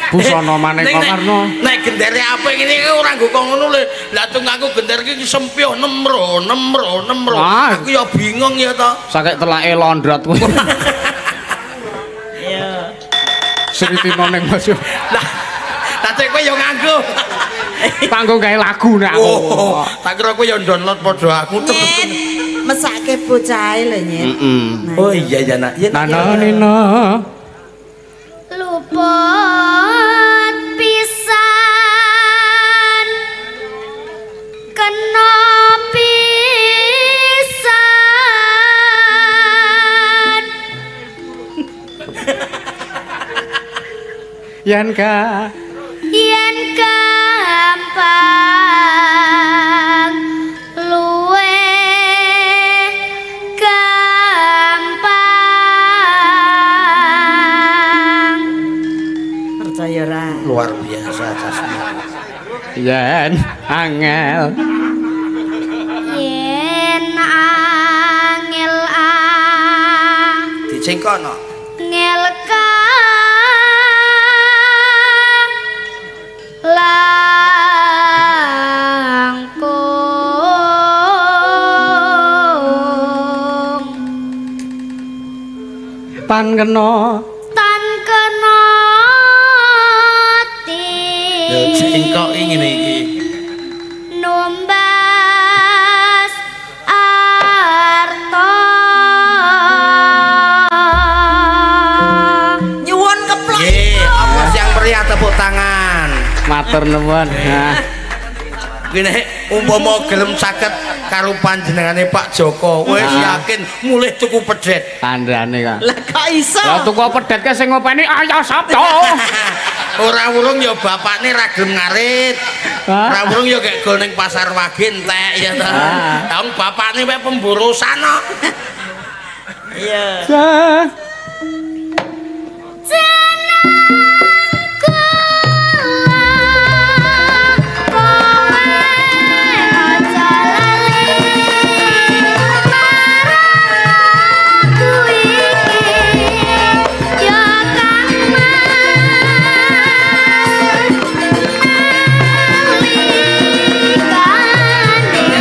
Busana maneka Ning nek- warna. Nek gendere apik ngene iki ora nggo kok ngono lho. Lah tung aku gender iki sempyo nemro nemro nemro. Ah. Aku ya bingung ya to. Sakit telake londrot kuwi. Iya. Sritina ning Pasewak. Lah lah cek kowe ya nganggo. Panggung gawe lagu nek aku. Oh, tak kira kowe ya download padha aku. Nyet, mesake bocahe lho, Nyet. Heeh. Nah, Oh iya ya nak. Iya nak. Nana nina. Luput pisan kena pisan Yen ka yen gampang luwe gampang. Percaya ora? Luar biasa Jasmine. Yen angel Yen angel Dicengkok no. angel ka langkung tan kena tan kena ti Lho cengkok iki ngene iki. Numbas arta. Nyuwun keplok. Nggih, apa yang meriah tepuk tangan. Matur Matur nuwun. Nah. Kuwi nek umpama gelem caket karo panjenengane Pak Joko, wis yakin mulih tuku pedet. Kandhane kok. Lah kok iso? Lah tuku pedet ke sing ngopeni Ayah Sabto. Ora wurung ya bapakne ra gelem ngarit. Ora wurung ya gek gol ning pasar Wage entek ya ta. Lah wong bapakne wae pemborosan kok. Iya.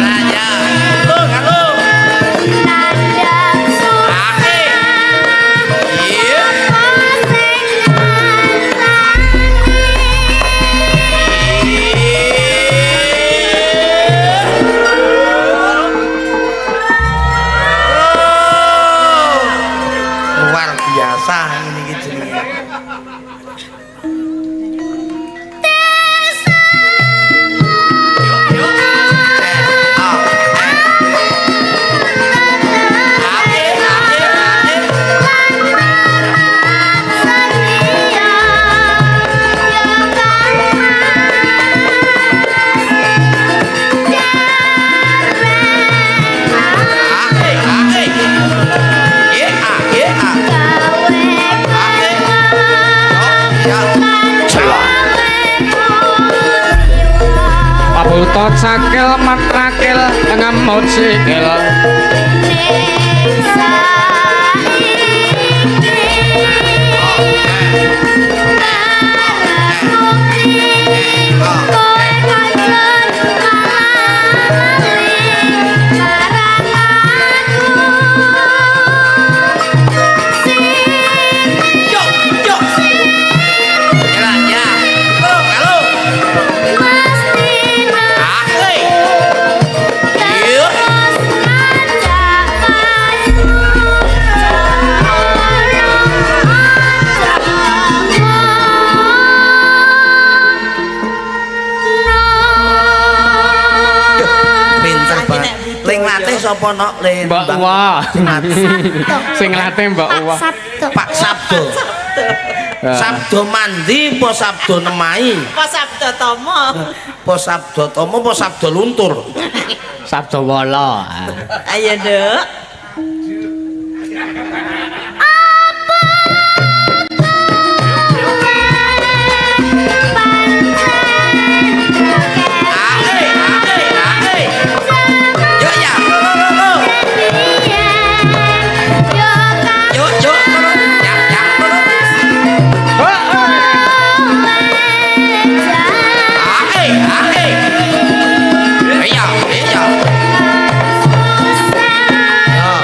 Ya ya. Halo, halo. Ake. Iya. Luar biasa ngene iki jenenge. Pabuta cakil matrakil ngemut sikil. Yo, yo. Ya, ya. Halo, halo. Ake. Iya. Pinter banget. Ling latih sapa nok le? Mbak Wah. Sing latih Mbak Wah. Sabto. Pak Sabdo. Sabdo mandi apa sabdo nemai? Apa Sabdo Tomo? Apa sabdo tomo apa sabdo luntur? Sabdo Wala. Ayo, Nduk. Ake, ake, ake. Yo ya. Lo, lo, lo. Yo, yo. Ya, ya. Lo, lo. Ake, ake. Iya, iya. Ya.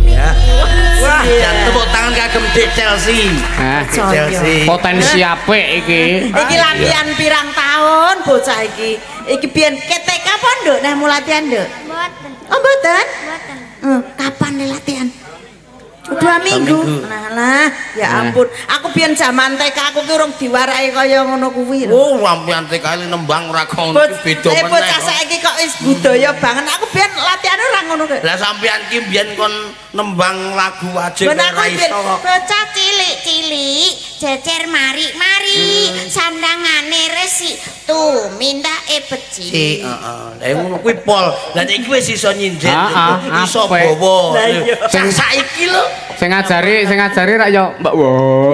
Ya. Wah, jan tepuk tangan kagem Dik Chelsea. Nah, Dik Chelsea. potensi apik iki. Iki latihan pirang tahun bocah iki. Iki biyen KTK apa nduk nek mu latihan nduk? Mboten. Oh mboten? Mboten. Kapan nih latihan? 2 minggu. Minggu. Nah lah, ya Nah. ampun. Aku biyen jaman TK aku ki urung diwarai kaya ngono kuwi lho. Oh, sampeyan TK nembang ora kono iki beda meneh. Bocah saiki kok wis budaya banget. Aku biyen latihane ora ngono kuwi. Lah sampeyan ki mbiyen kon nembang lagu wajib Ben ora aku biyen iso kok. Bocah cilik-cilik jejer mari-mari sandangane resik tumindake becik. Si, heeh. Lah ngono kuwi pol. Lah nek iki wis iso nyindir, Heeh, iso apik. bawa. Lah iya. Sing saiki lho. Sing ngajari rak yo Mbak Wah.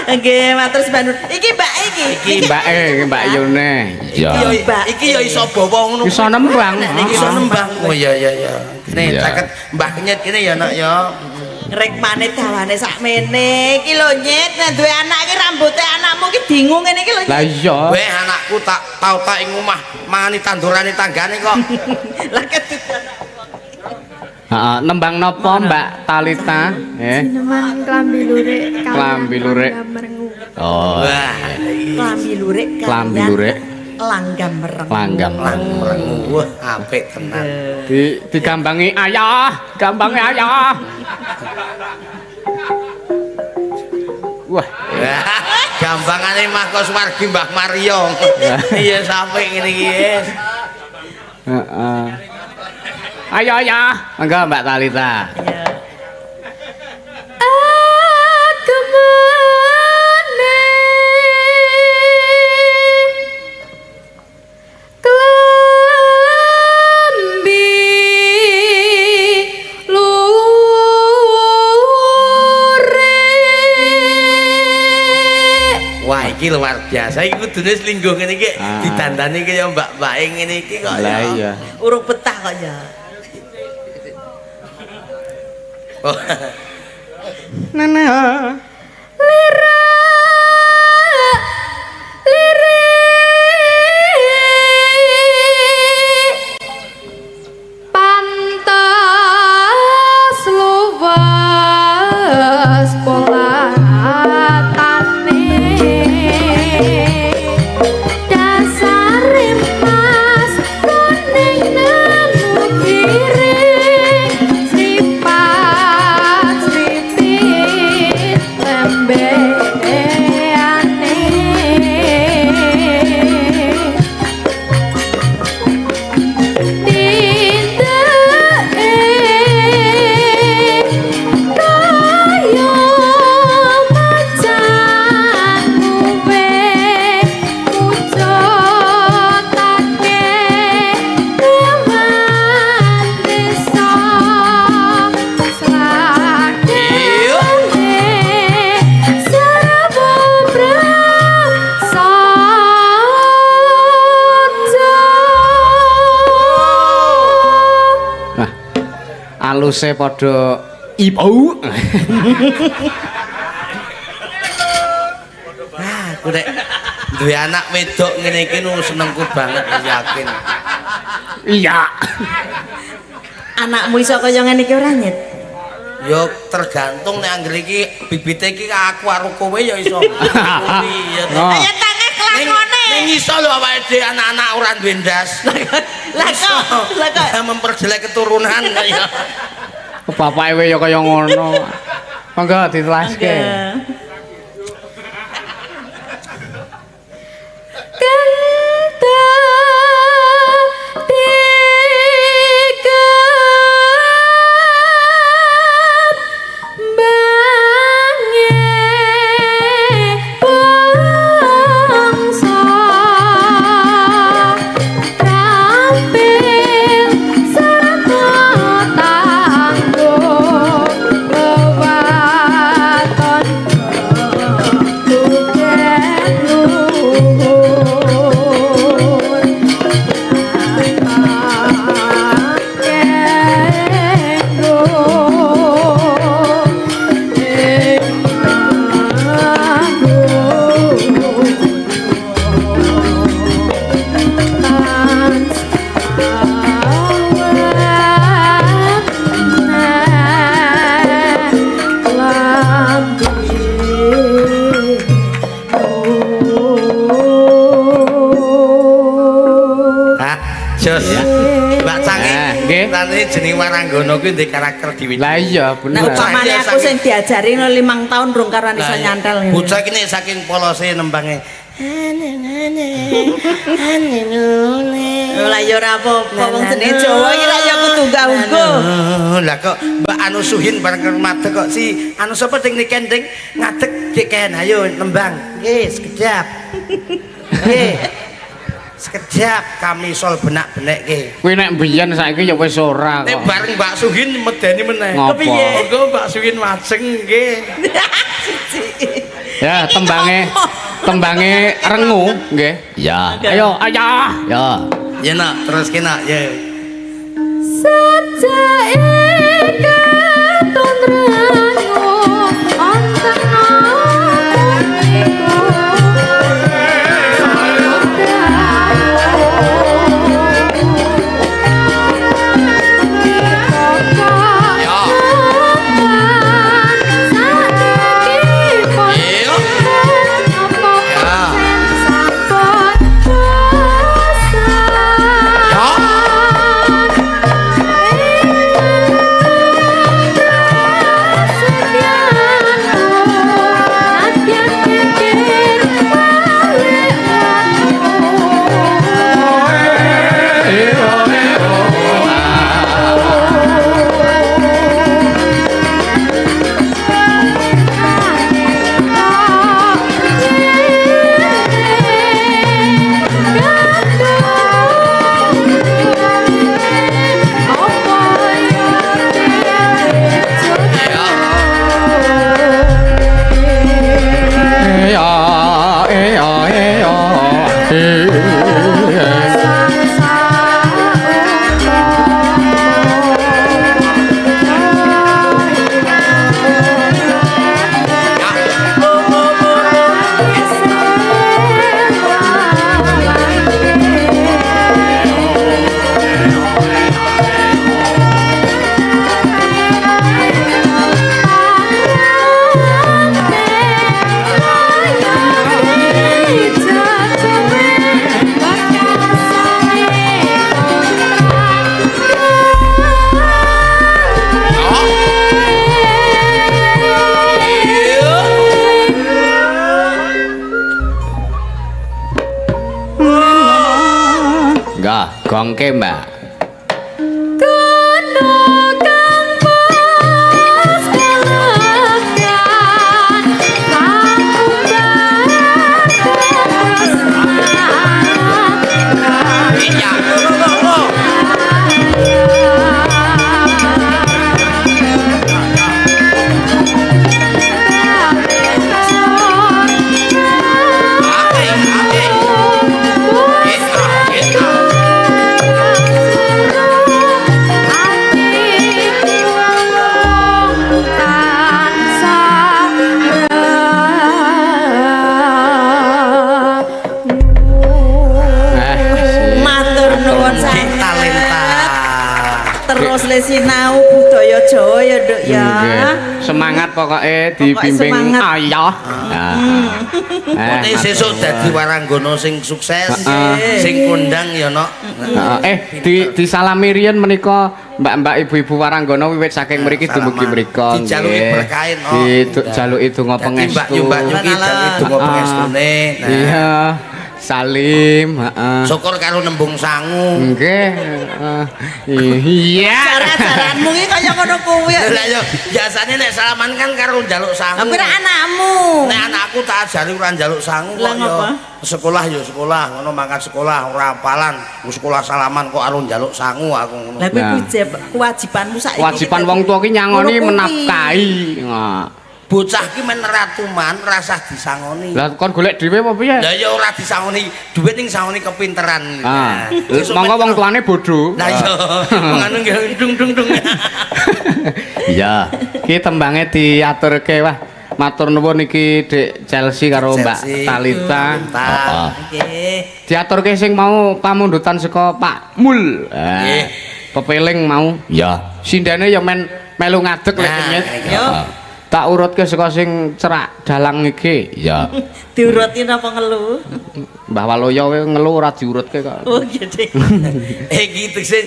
Nggih, matur sembah nuwun. Iki Mbak iki. Iki Mbake, iki Mbak Yune. Iya. Iki yo iki yo iso bawa ngono. Iso nembang. Iki iso nembang. Oh iya iya iya. Kene Iya. caket Mbah Kenyet kene ya nak ya. Rekmane dawane sakmene. Iki lho Nyit, nek duwe anak iki rambuté anakmu iki bingung ngene iki lho. Lah Nyit. iya. Weh anakku tak tau tak ing omah mangani tandurane tanggane kok. Lah kedudan. Heeh, nembang napa Mbak Talita? Sineman klambi lurik. Klambi lurik. Merengu. Oh. Wah. Klambi lurik. Klambi lurik. Langgam mereng. Langgam. Lang wah apik tenan. Di digambangi ayah, gambangi ayah. Wah, Gambangane Mas Koswargi Mbah Mario. Iya sampe ngene iki. Heeh. Ayo ayah, monggo Mbak Talita. Iya. Agemane klambi lure. Wah, iki luar biasa. Iki kudune selingkuh ngene iki Ah. didandani kaya mbak-mbake ngene iki kok Lah ya. iya. Urung betah kok ya. Oh. Nana. Lirak lirik pantas luwes polatane dasare mas kuning nemu giring sripat sripit lembeane tindake kaya macan kuwe mujudake kewan desa sladene serbu prasaja. Nah, aluse padha ibu. Ah, aku nek duwe anak wedok ngene iki nu senengku banget yakin. Iya. Anakmu iso kaya ngene iki ora nyet? Ya tergantung nek anggere iki bibite iki aku karo kowe ya iso. Iya. Oh. Ayo tangeh kelakone. Ning iso lho awake dhewe anak-anak ora duwe ndas. Lah kok, lah kok. Memperjelek keturunan ya. Bapake we ya kaya ngono. Monggo ditelaske. Hah, jos. Mbak Cangi, Nggih. Nanti jeneng Waranggono kuwi ndek karakter dhewe. Lah iya Nah, bener. upamane Iya, aku sing diajari ngono 5 tahun rung karuan iso Lah, iya. nyantel ngene. Bocah iki nek saking polose nembange. Lah ya ora apa-apa wong jenenge Jawa iki lak ya kudu unggah-ungguh. Oh, lah kok Mbak Anu Suhin bareng karo madeg kok si anu sapa ding niken ding ngadeg Dik Ken ayo nembang. Nggih, sekedap. Nggih. Sekejap kami sol benak-benekke. Kuwi nek mbiyen saiki ya wis ora Nek kok. bareng Mbak Suhin medeni meneh. Ngopo? Kepiye? Monggo Mbak Suhin majeng nggih. Ya tembange tembange rengu nggih. Ya. Ayo ayah. Ya. Ya nak, terus ki nak ya. Sajake katon rengu onten iku. Iya. Ya. Gongke, Mbak. Kono kang pas kelegan pamumbar tresnan. Iya. Lo. Ape, ape. Kita, kita. Eh, sip. Matur nuwun Ki sanget. talenta. Terus le sinau budaya Jawa ya, Nduk ya. Nggih. Semangat pokoknya dibimbing semangat. ayah. Nah. Eh, Pokoke sesuk dadi waranggono sing sukses, Heeh. sing kondang ya, Nok. Heeh. Eh, disalami riyen menika mbak-mbak ibu-ibu Waranggono wiwit saking mriki dumugi mriko. Dijaluki nggih. berkahe, Nok. Dijaluki donga Dadi pangestu. Mbak Yu Mbak Yu ki jaluki donga Ah. pangestune. Nah, Iya. Salim, heeh. Syukur karo nembung sangu. Nggih, heeh. Iya. Cara-caranmu iki kaya ngono kuwi. Lah yo biasane nek salaman kan karo njaluk sangu. Lah kuwi ra anakmu. Nek anakku tak ajari ora njaluk sangu Lah kok yo. ngapa? Sekolah yo sekolah, ngono mangkat sekolah ora apalan. Ku sekolah salaman kok karo njaluk sangu aku ngono. Lah kuwi Nah. Kewajibanmu saiki. Kewajiban wong tua ki nyangoni Ngono kuwi. menafkahi. Nah. Bocah ki men ratuman rasah disangoni. Lah kon golek dhewe apa piye? Lah ya ora disangoni, dhuwit ning sangoni kepinteran. Ah, Nah, monggo wong tuane bodoh. Lah iya, nganu nggih dung dung dung. Iya. Ki tembange diaturke wah. Matur nuwun iki Dik Chelsea karo Mbak Chelsea. Talita. Talita. Heeh. Nggih. Diaturke sing mau pamundutan saka Pak Mul. Nggih. Pepeling mau. Iya. Sindene ya men melu ngadeg lek Nah, kenyet. iya. Heeh. Tak urutke saka sing cerak dalang iki. Iya. Diurutin apa ngelu? Mbah Waloyo kowe ngelu ora diurutke kok. Oh gede. Eh iki tegese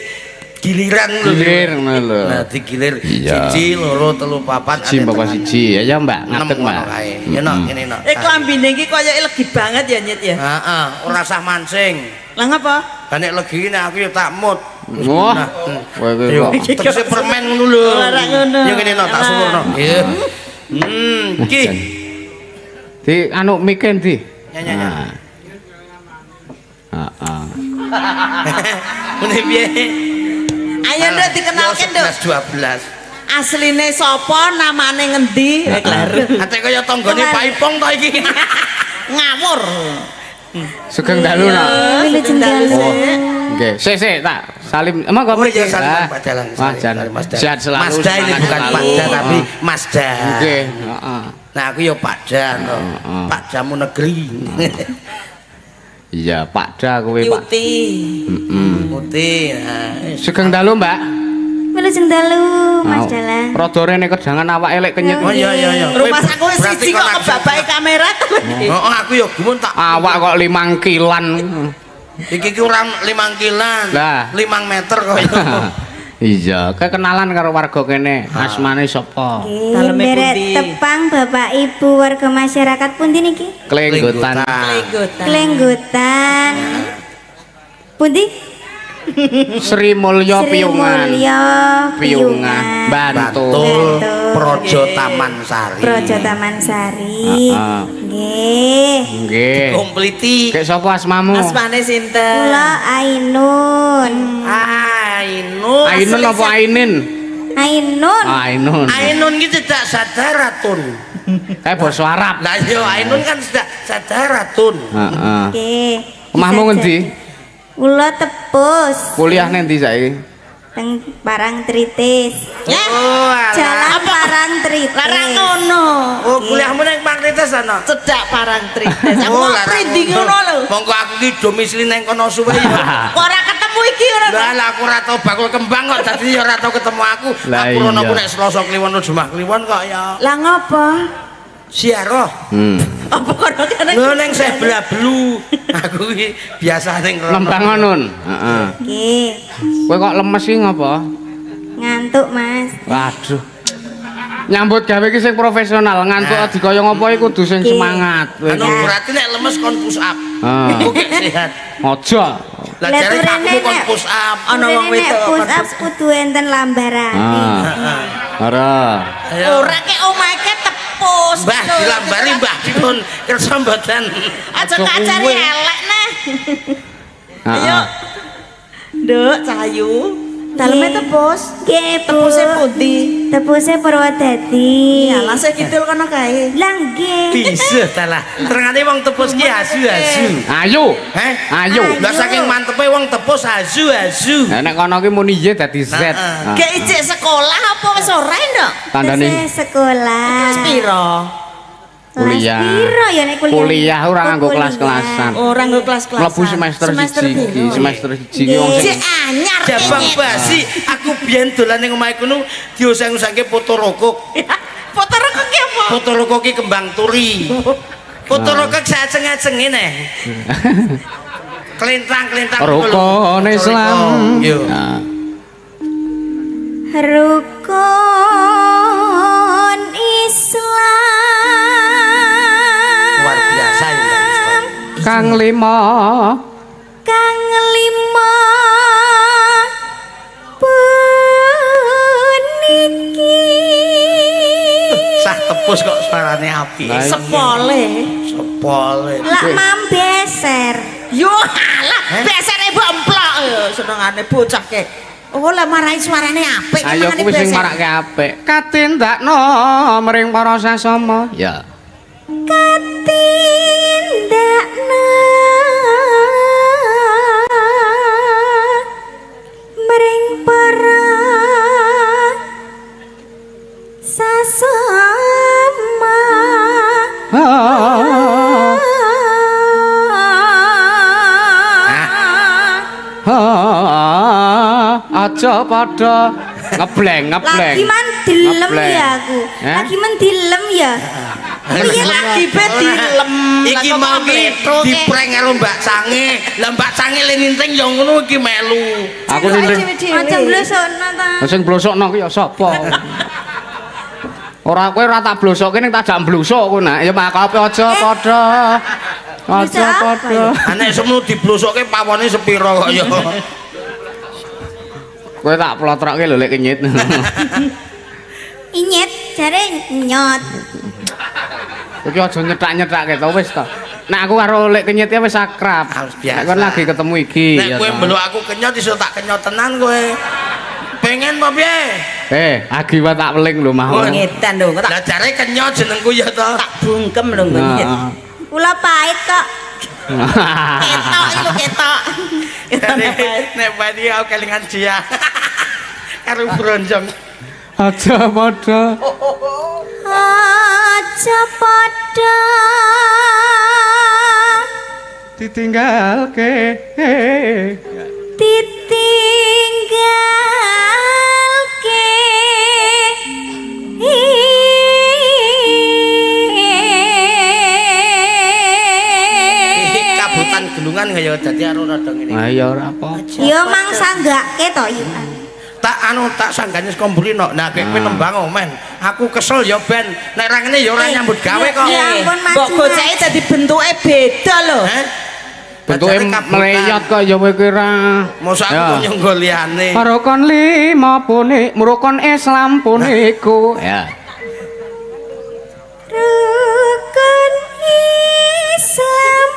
giliran lho. Gilir ngono lho. Nah, digilir Iya. siji, loro, telu, papat, Siji ada mbok tengah. siji. Ya ya Mbak, Enem ngadeg ngono Mbak. kae. Ya nok ngene nok. Eh klambine iki koyoke legi banget ya Nyet ya. Heeh, ora usah mancing. Lah ngapa? Lah nek legi nek aku ya tak mut. Wah. Kowe kowe Yo, kok. tegese permen ngono lho. Ora ngono. Ya ngene nok tak sulurno. Iya. Iki. Di anu mike ndi? Ya, ya, ya. Heeh. Ngene piye? Ayo Nduk dikenalke Nduk. 11 12. Asline sapa, namane ngendi? Eh kleru. Ate kaya tanggane Kemana? Pak Ipong to iki. Ngawur. Sugeng dalu nak. Wilujeng dalu. Oh. Nggih, sik sik tak salim. Emang kok Oh iya salim Ah. Pak Dalang. Wah, Salim, jan. salim, Mas Dalang. Sehat selalu. Mas Da ini semangat bukan selalu. Pak Da tapi Mas Da. Nggih, heeh. Nah aku ya Pak Da to. Heeh. Pak Jamu Negeri. Iya, Pak Da kowe, Pak. Yuti. Heeh. Putih. Nah, Sugeng dalu, Mbak. Wilujeng dalu Mas Mau. Dalang. Rada rene kejangan awake lek kenyit. Oh iya iya iya. Rumah aku wis Berarti siji kon kok langsung- kebabake kamera to. Oh, aku ya gumun tak Awak kok 5 kilan. Iki ki ora 5 kilan. Lah. 5 meter kok. Iya, kekenalan karo warga kene. Asmane sapa? Nggih, Daleme nderek pundi? tepang Bapak Ibu warga masyarakat pundi niki? Klenggotan. Klenggotan. Klenggotan. Pundi? Sri Mulya Sri Piyungan. Mulya Piyungan. Bantul. Bantul Bantul. Projo Taman Sari. Projo Taman Sari. Heeh. Nggih. Nggih. Kompliti. Kek sapa asmamu? Asmane sinten? Kula Ainun. Ainun. Ainun apa Ainin? Ainun. Ainun. Ainun ki tidak sadaratun. Kayak basa Arab. Lah iya Ainun kan tidak sadaratun. Heeh. Nggih. Omahmu Bisa ngendi? jadi. Kula Tepus. Kuliah nendi saiki? Teng Parangtritis. Ya. Oh, alah. Jalan Parangtritis. Larang ngono. Oh, kuliahmu nang Parangtritis ana. Cedak Parangtritis. Aku Oh, mau larang prindi ngono lho. Monggo aku ki domisili nang kono suwe ya. Kok ora ketemu iki ora. Lah lah aku ora tau bakul kembang kok dadi ya ora tau ketemu aku. Lah Aku rono iya. ku nek Selasa Kliwon Jumat Kliwon kok ya. Lah ngopo? Ziarah. Apa kono kene? Lho ning sebelah blu. Aku ki biasa ning rono. Nembang nun. Heeh. Nggih. Kowe kok lemes iki ngopo? Ngantuk, Mas. Waduh. Nyambut gawe iki sing profesional, ngantuk Nah. dikaya ngopo iki kudu sing Oke. semangat. Kowe Anu iki. berarti nek lemes kon push up. Ah. Oke sehat. Aja. Lah Lah jare turene kakumu kon nek- push up. Ana wong Turene nek wedok push kon up push up. kudu enten lambarane. Ah. Ora. Ayo. Ora ke omahe tepus. Mbah Lho, dilambari Mbah dipun kersa mboten. Aja kacari elek nah. Heeh. Ayo. Nduk, Cahayu. Daleme Nggih. tepus. Nggih, Bu. Tepuse pundi? Tepuse Purwodadi. Ya, langsung kidul kono kae. Lah nggih. Bisa ta lah. Terengane wong tepus ki asu-asu. Ayo. Heh? Ayo. Lah saking mantepe wong tepus asu-asu. Lah nek kono ki muni Y dadi Z. Heeh. Ah. Gak ijek sekolah apa wis ora, Nduk? Tandane Tesih sekolah. Kelas piro? Kelas kuliah. piro ya nek kuliah? Kuliah ora Oh, nganggo kuliah. kelas-kelasan. Ora nggo kelas-kelasan. Mlebu semester siji iki, piro? semester siji ki wong sing Jek anyar Jabang kene. basi, aku biyen dolan ning omahe kono dioseng-osengke foto rokok. Foto rokok ki apa? Foto rokok ki kembang turi. Foto rokok saaceng-acenge neh. Kelintang-kelintang rukun Islam. Yo. Nah. Rukun Islam. Luar biasa ya, Mbak Islam. Kang lima Kang lima puniki. Sah tepus kok suarane apik. Lah, iya. Sepole. Sepole. Lak mambeser. Yo alah, besere mbok emplok yo senengane bocah ke. Oh lah marai suarane apik Ayo mangane kuwi sing beser. marake apik. Katindakno mring para sasama. Ya. Katindakna mring para sasama. Aja padha ngebleng ngebleng. Lagi man dilem Ngebleng. ya aku. Eh? Lagi men dilem ya. Piye Lagi be dilem. Iki Lah kok mau ki mletro ke? diprank karo Mbak Sange. Lah Mbak Sange le ninting ya ngono iki melu. Aku ninting. Aja blosokno ta. Lah sing blosokno ki ya sapa? Ora kowe ora tak blosokke ning tak jak blusuk kowe nak. Ya makape aja padha. Aja Blusuk apa padha. Anek semono diblosokke pawone sepiro kok ya. Kowe tak plotrokke lho lek kenyit. Inyet jare nyot. Iki aja nyetak-nyetake to wis to. Nek aku karo lek kenyit ya wis akrab. Harus biasa. Nek kon lagi ketemu iki. Nek ya kowe toh. mbeluk aku kenyot iso tak kenyot tenan kowe. Pengen apa piye? Agi wae tak weling lho mau. Oh, Ngetan lho, tak Lah jare kenyot jenengku ya to. tak bungkem lho nggo nyet. Heeh. Kula pahit kok. Ketok iki lho ketok. Ketok Nek pahit iki aku kelingan dia. Karo bronjong. Aja padha. Aja padha Ditinggalke. Ditinggalke. Kabutan gelungan kaya dadi anu rada ngene. Ah ya ora apa-apa. Ya mang sanggake to ya. Tak anu tak sanggane saka mburi no. Nah kowe nembang oh, men. Aku kesel ya ben. Nek ra ngene ya ora nyambut gawe kok. Ya ampun, maju, Mbok gocahe Mas. dadi bentuke beda lho. Heh? Bentuke Jare kabutan. mleyot kok ya kowe kira. Mosok aku kok nyonggo liyane. Rukun lima punik, rukun Islam puniku. Ya. Rukun Islam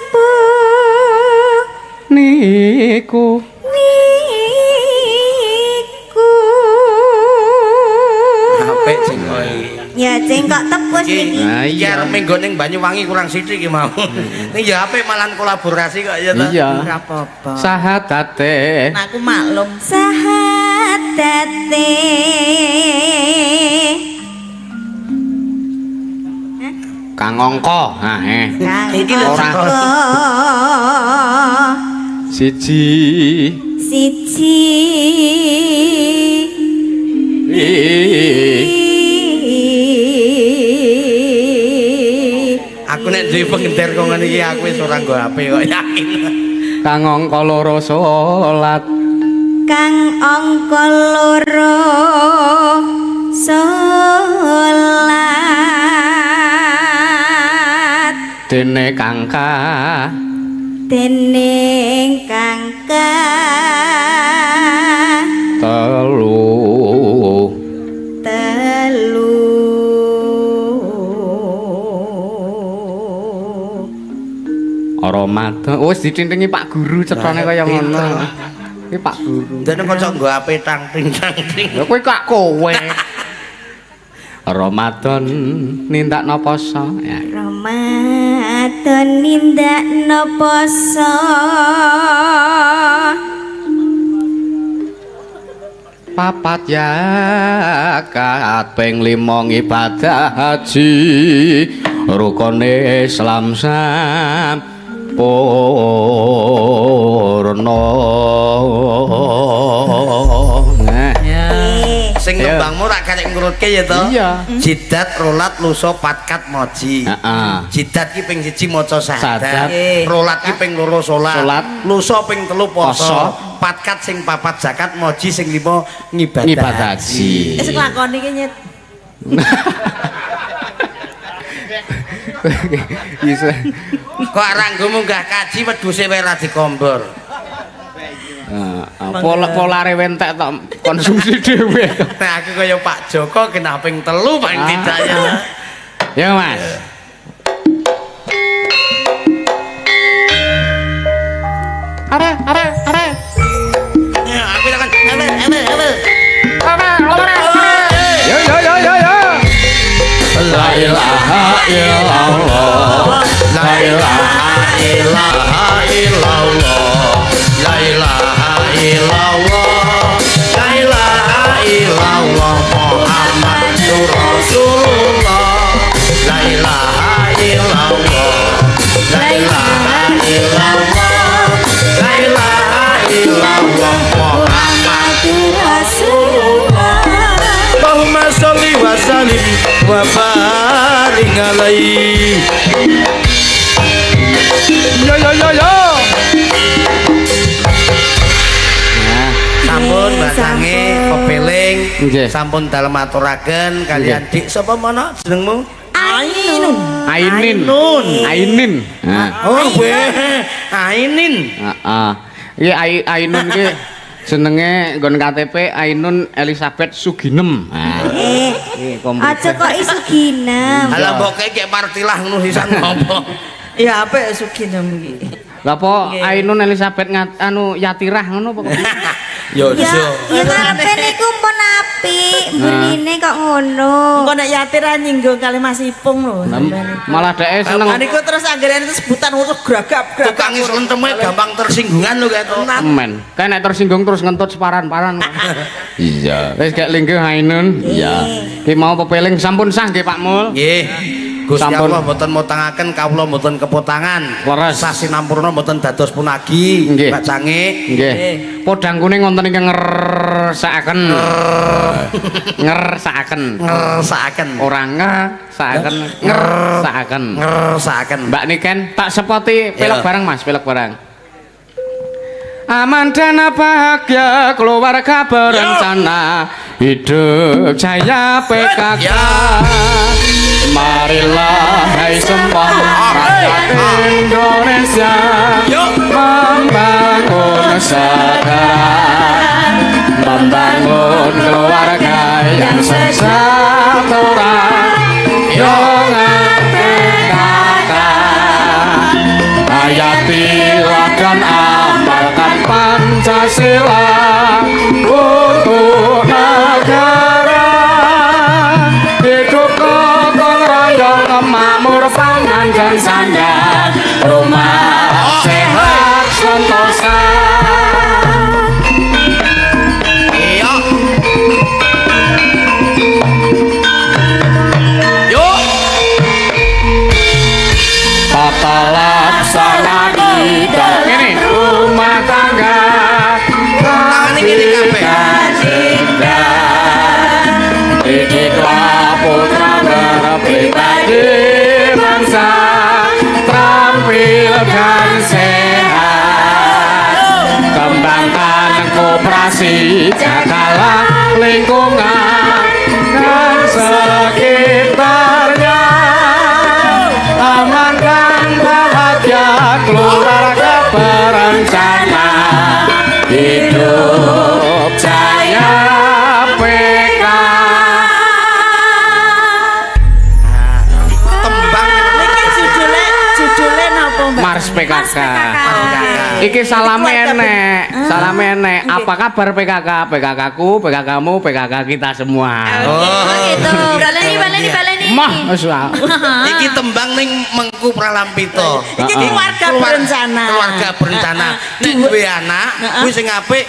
Niku. niku. Apik sing kowe. Ya cengkok tepus Iki niki. Nah, iki iya. arep minggon ning Banyuwangi kurang sithik iki mau. Ning ya apik malan kolaborasi kok ya ta. Iya. Ora apa-apa. Sahadate. Nah, aku maklum. Sahadate. Kang angka. Nah, eh. Kang Iki lho, Ora. angka Siji. siji. Aku nek duwe pengender kok ngene iki aku wis ora nggo HP kok yakin. Kang angka loro salat. Kang angka loro salat Dene kangka dening kang Angka 3. 3. Ramadan. Wis ditintingi Pak Guru cetane kaya ngono. Iki Pak Guru. Ndene kocok nggo ape tang ting tang ting. Ya kowe kok kowe. Ramadan nindakno poso ya. Ramadan nindakno poso. 4 yakat ping 5 ngibadah haji rukune Islam sampurna. Nah, Sing ngembangmu rak karek ngurutke ya to? Iya. Jidat, rolat, lusa, patkat, moji. Heeh. Jidat ki ping 1 maca Syahadat. syahadat, rolat ki ping 2 salat, lusa ping 3 poso, Poso. patkat sing 4 zakat, moji sing 5 ngibadah. Ngibadah haji. Wis nglakoni ki nyet. Bisa. Kok aranggo munggah kaji wedhuse wae ora dikombor. Pola polare wentek tok konsumsi dhewe. Nah aku kaya Pak Joko kena ping 3 paling tidak ya. Ya Mas. Are are are. Ya aku tekan ewe ewe ewe. Yo yo yo yo yo. La ilaha illallah. La ilaha illallah. La ilaha illallah. La ilaha illallah Muhammadur Rasulullah. La ilaha illallah. La ilaha illallah. La ilaha illallah Muhammadur Rasulullah. Allahumma sholli wa sallim wa barik alaihi. Yo yo yo yo. Nah, Sampun batange pepeling, sampun dalem aturaken kalian Dik sapa mono jenengmu? Ainun. Ainin. Ainun. Ainin. Nah. Oh, weh, Ainin. Heeh. Iki Ainun iki jenenge nggon KTP Ainun Elizabeth Suginem. Nah. Iki komplit. Aja kok isu ginem. Halah mbok kek partilah ngono sisan ngopo. Ya apik Suginem iki. Lah apa Ainun Elizabeth anu Yatirah ngono apa kok? Ya Ya, ya karepe niku pun apik, mbenine kok ngono. Engko nek Yatirah nyinggung kali Mas Ipung lho. Malah dheke seneng. Lah niku terus anggere itu sebutan ngono gragap gragap. Tukang slenteme gampang tersinggungan lho kae to. Men, kae nek tersinggung terus ngentut separan-paran. Iya. Wis gek linggih Ainun. Iya. Ki mau pepeling sampun sah nggih Pak Mul. Nggih. Gusti Sampun. Allah mboten mutangaken kawula mboten kepotangan. Leres. Sasinampurna mboten dados punagi. Nggih. Pak Cange. Nggih. Podang kuning wonten ingkang ngersakaken. Ngersakaken. Ngersakaken. Ora ngersakaken, ngersakaken. Ngersakaken. Mbak Niken tak sepoti pelok Iya. bareng Mas, pelok bareng. Aman dan bahagia keluarga berencana hidup jaya PKK. Marilah hai semua rakyat Indonesia membangun segera, membangun keluarga yang sejahtera dengan PKK. Hayatilah dan amalkan Pancasila untuk negara. Hidup gotong royong, makmur pangan dan sandang, rumah sehat sentosa. Iya. Yuk. Tata laksana di dalam ini rumah tangga. Tangane ngene kabeh. Didiklah putra berpribadi bangsa, terampil dan sehat. Kembangkan koperasi, jagalah lingkungan dan sekitarnya. Aman dan bahagia keluarga berencana. PKK. Mars PKK. Iki salame Keluarga enek, salame enek. Nggih. Apa kabar PKK? PKK ku, PKK mu, PKK kita semua. Oh, gitu. Baleni, baleni, baleni. Mah, wis ah. Iki tembang ning Mengku Pralampita. Iki keluarga berencana. Keluarga berencana. Nek duwe anak, kuwi sing apik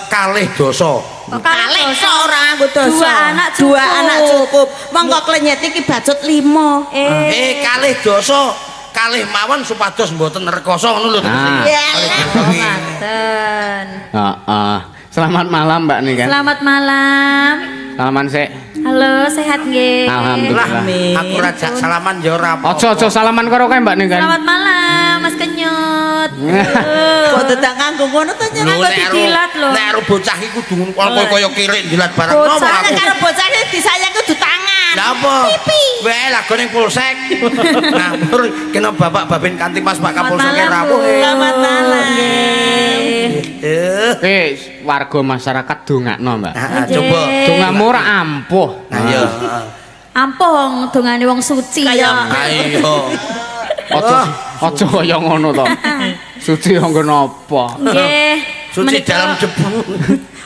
kalih dasa. Kok Kalih dosa? kok ora nganggo dosa. Dua anak cukup. Dua anak cukup. Wong kok klenyet iki bacut 5. Eh, Kalih dasa, kalih mawon supados mboten rekoso ngono lho tegese. Ah. Ya. Ngoten. Heeh. Selamat malam Mbak nih kan. Selamat malam. Salaman sik. Halo, sehat nggih? Alhamdulillah. Lah, aku rajak salaman ya ora apa-apa. Ojo ojo salaman karo kae Mbak nih kan. Selamat malam, Mas Kenyut. Kok dadak nganggo ngono to Lho, nyerang Kok nek ero- didilat lho. Nek ero bocah iki kudu ngono kaya kirik dilat barang Bocah. nopo Nek aku. karo bocah iki disayang kudu tangan. Lah apa? Weh, lagu ning polsek. Ngawur kena bapak babin kanti pas Pak Selamat Kapolsek malam, rawuh. Bu. Selamat malam. Nggih. Oke, warga masyarakat dongakno, Mbak. Nah, coba. Dongamu ora ampuh. Nah, iya. Ampuh wong dongane wong suci Kaya- ya. Ayo. Ojo ojo kaya ngono to. Suci nggo napa? Nggih. Suci Menika dalam debu.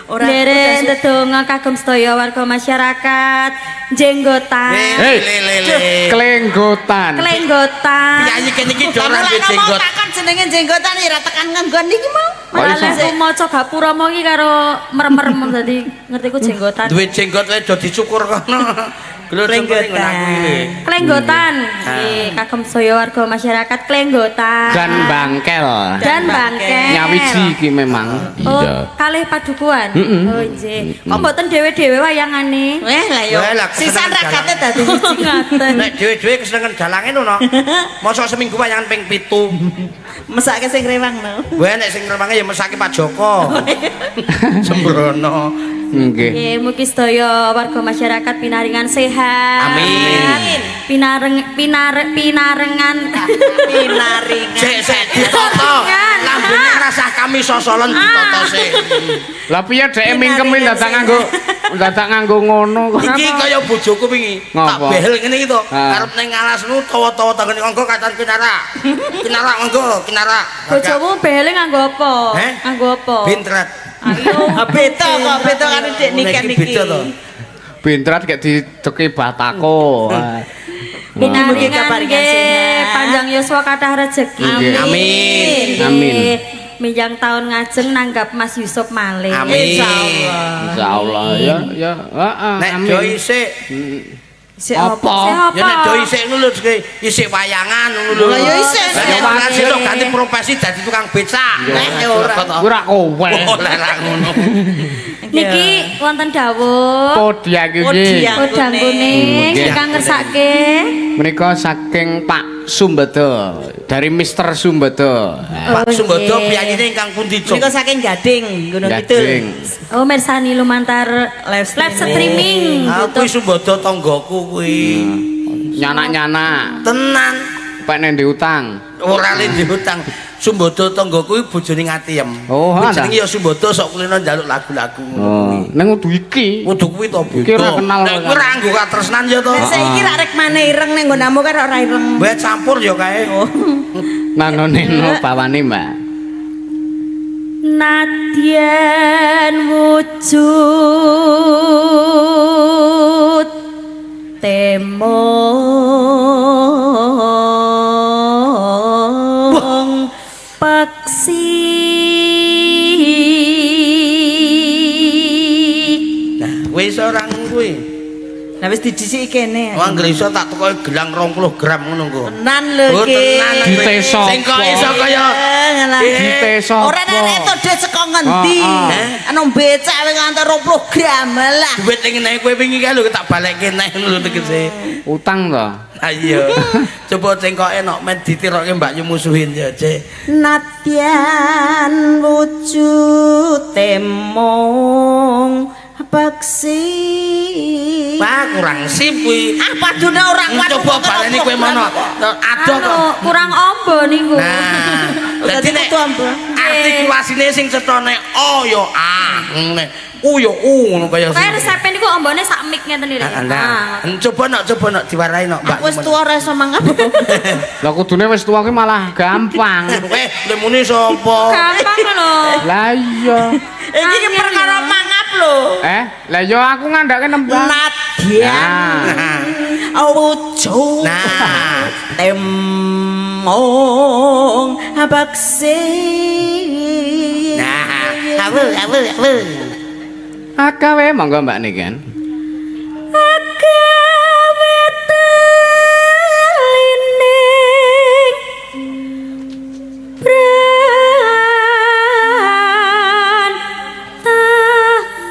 Ora Nderek ndedonga kagem sedaya warga masyarakat jenggotan, Hei. Le le le. Klenggotan. klenggotan. Piyayi kene iki do Kamu ora lah duwe ngomong jenggot. takon jenenge jenggotan ya ora tekan nganggon iki mau. Kok iso? Malah aku maca gapura mau iki karo merem-merem dadi ngertiku jenggotan. Duwe jenggot wae do dicukur kono. Lho jenggot nggon aku iki. Klenggotan. Nggih, kagem sedaya warga masyarakat klenggotan. Dan bangkel. Dan bangkel. Nyawiji iki memang. Oh, kalih padukuan. Oh, nggih. Kok mboten dhewe-dhewe wayangane? Eh lah yo. Weh, lah, Sisan kesenengan ragate dadi siji. Ngaten. Nek dhewe-dhewe kesenengan dalange ngono. Mosok seminggu wayangan ping 7. Mesake sing rewang no. Weh nek sing rewange ya mesake Pak Joko. Sembrono. Nggih. Nggih, mugi sedaya warga masyarakat pinaringan sehat. Amin. Pinareng pinare pinarengan. Pinaringan. Sik sik ditata. Lambene rasah kami sosolen ditata sik. Lah piye dhek mingkemi dadak nganggo ngono kok. Iki kaya bojoku wingi. Tak Ngapa? behel ngene iki to. Ah. Arep ning alas nu tawa-tawa tanggane nganggo katan kinara. Kinara nganggo kinara. Bojomu behele nganggo apa? Heh? Nganggo apa? Bintret. Ayo. Ah, beda kok, beda karo Dek Niken Iki iki. beda to. Bintrat kayak dideki batako. Mugi-mugi Pinaringan kaparingan nggih, sehat. panjang yuswa kathah rejeki. Nggih. Amin. Amin. Nggih. Minjang tahun ngajeng nanggap Mas Yusuf malih. Amin. Insyaallah. Insyaallah ya ya heeh. Nek amin. do isik, Sik Apa? Sik ya nek do isik ngono lho isik wayangan ngono lho. Lah ya isik. Lah ya ora sesuk ganti profesi dadi tukang becak. Nek ora. Kuwi ra kowe. Oh, lah ra ngono. Niki wonten dawuh. Podiang iki. Podiang. Podang kuning Nggih. ingkang ngersake. Menika saking Pak Sumbedo dari Mr. Sumbedo. Pak Sumbodo piyayine ingkang pundi, Cuk? Menika saking Gading, Gunung Kidul. Gading. Oh, mirsani lumantar Live live streaming. Ah, kuwi Sumbodo tanggaku kuwi. Nyanak-nyanak. Tenan. Pak nek utang. Ora le diutang. Sumbodo tangga kuwi bojone Ngatiem. Oh, Kuwi ada. jenenge ya Sumbodo sok kulino njaluk lagu-lagu ngono Oh, kuwi. ning kudu iki. Kudu kuwi to beda. Iki ora kenal Nek kuwi ora nganggo katresnan ya to. Lah saiki rak rekmane ireng ning nggonamu kan ora ireng. Wae campur ya kae. Nano neno bawane, Mbak. Nadyan wujud temong peksi. Nah, wis ora kuwi. Lah wis didhisiki kene. Wong anggere iso tak tukoki gelang 20 gram ngono engko. Tenan lho Oh, iki. tenan. Dite sapa? Sing kok iso kaya Dite sapa? Ora nek entuk dhuwit saka ngendi? Heeh. Anu becak wis nganti 20 gram lah. duit ning ngene kowe wingi kae lho tak balekke neh ngono lho tegese. Utang to. Ha iya. Coba cengkoke nok men ditirokke Mbak Yu musuhin ya, Cek. Nadyan wujud temong peksi. Wah, kurang sip kuwi. Ah padune ora kuat. Coba baleni kowe mono. Adoh Anu, kok. kurang ombo niku. Nah, dadi Dadi nek kudu ombo. artikulasine sing cetha nek O ya A. Ngene. U ya U ngono kaya Kayak resepe niku ombone sak mik ngeten iki. Nah, coba nok coba nok diwarai nok Mbak. Aku wis tuwa ora iso mangap. Lah kudune wis tuwa ki malah gampang. Eh, lemune sapa? Gampang lho. Lah iya. Iki ki perkara mangap lho. Eh, lah iya aku ngandhake nembang. Nadyan wuju. Nah, Temong baksi. nah, awu awu awu. Akawe monggo Mbak Niken. Agawe telining brantah.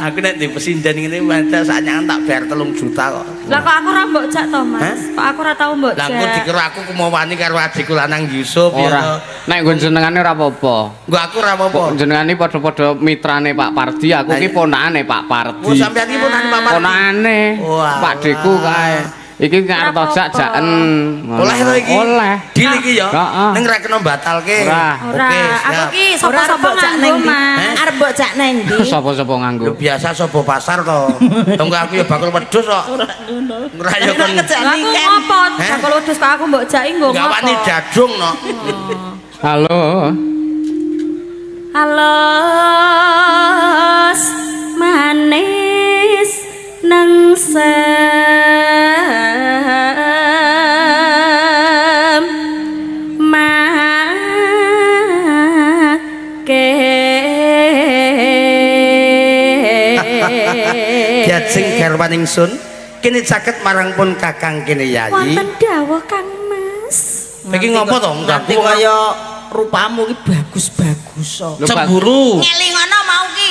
Aku nek di pesinden ngene pancen saknyangan tak bayar 3 juta kok. Lah kok aku ora mbok jak to, Mas? Hah? Kok aku ora tau mbok Lah engko jak. dikira aku kumawani karo adikku lanang Yusuf ya Ora. to. Nek nggon jenengane ora apa-apa. Nggo aku ora apa-apa. Jenengane padha-padha mitrane Pak Pardi, aku ki ponakane Pak Pardi. Oh sampean iki ponakane Pak Pardi. Ponakane. Walah. Pak Deku kae. Iki ngarep Ora jak jaken. Oleh to iki? Oleh. Deal iki ya. Heeh. Ning ra kena batalke. Ora. Ora, Oke, aku siap. ki sapa-sapa nganggo, Mas. Arep mbok jak nang ndi? Sapa-sapa nganggo. Lho biasa sapa pasar to. Tunggu aku ya bakul wedhus kok. Ora ngono. Ora ya kon Kejak Lah aku niken. ngopo? Heh? Bakul wedhus kok aku mbok jaki nggo ngopo? gawani dadung no. Halo. Halus manis nengsem make Diajeng garwan ingsun kene caket marang pun kakang kene yayi. Wonten dawuh Kang Mas. Iki ngopo to? Nganti kaya rupamu ki bagus-bagus kok. Lho, Pak. Cemburu. Ngelingono mau ki.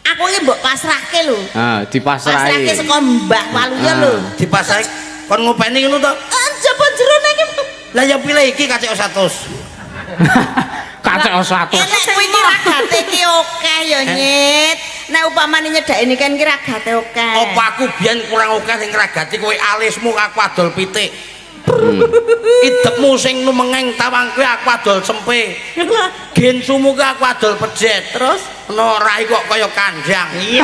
Aku ki mbok pasrahke lho. Ah, dipasrahi. Pasrahke saka Mbah Waluyo lho. Dipasrahi kon ngopeni ngono to? Anjaba jerone ki. Lah ya pilih iki kacek 100. Kacek 100. Nek kuwi ki ragate ki akeh ya nyit. Nek upamane nyedaki niken ki ragate akeh. Apa aku biyen kurang akeh sing ngragati kowe alismu aku adol pitik. Idepmu sing numengeng tawang kuwi aku adol sempe. Gensumu kuwi aku adol pejet. Terus Ana rai kok kaya kandang. iya.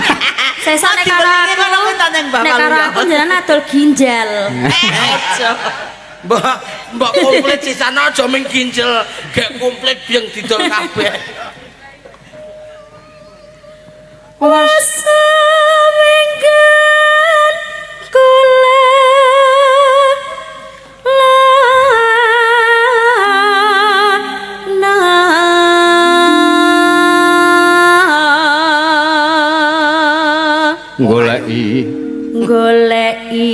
Sesuk nek karo aku ngono kuwi ta nang Mbah Nek karo Waluyo. aku jenengan adol ginjal. Eh, aja. Mbok mbok komplit sisane aja ming ginjel, gek komplit biyen didol kabeh. Wasa minggan kula lana. Goleki. Goleki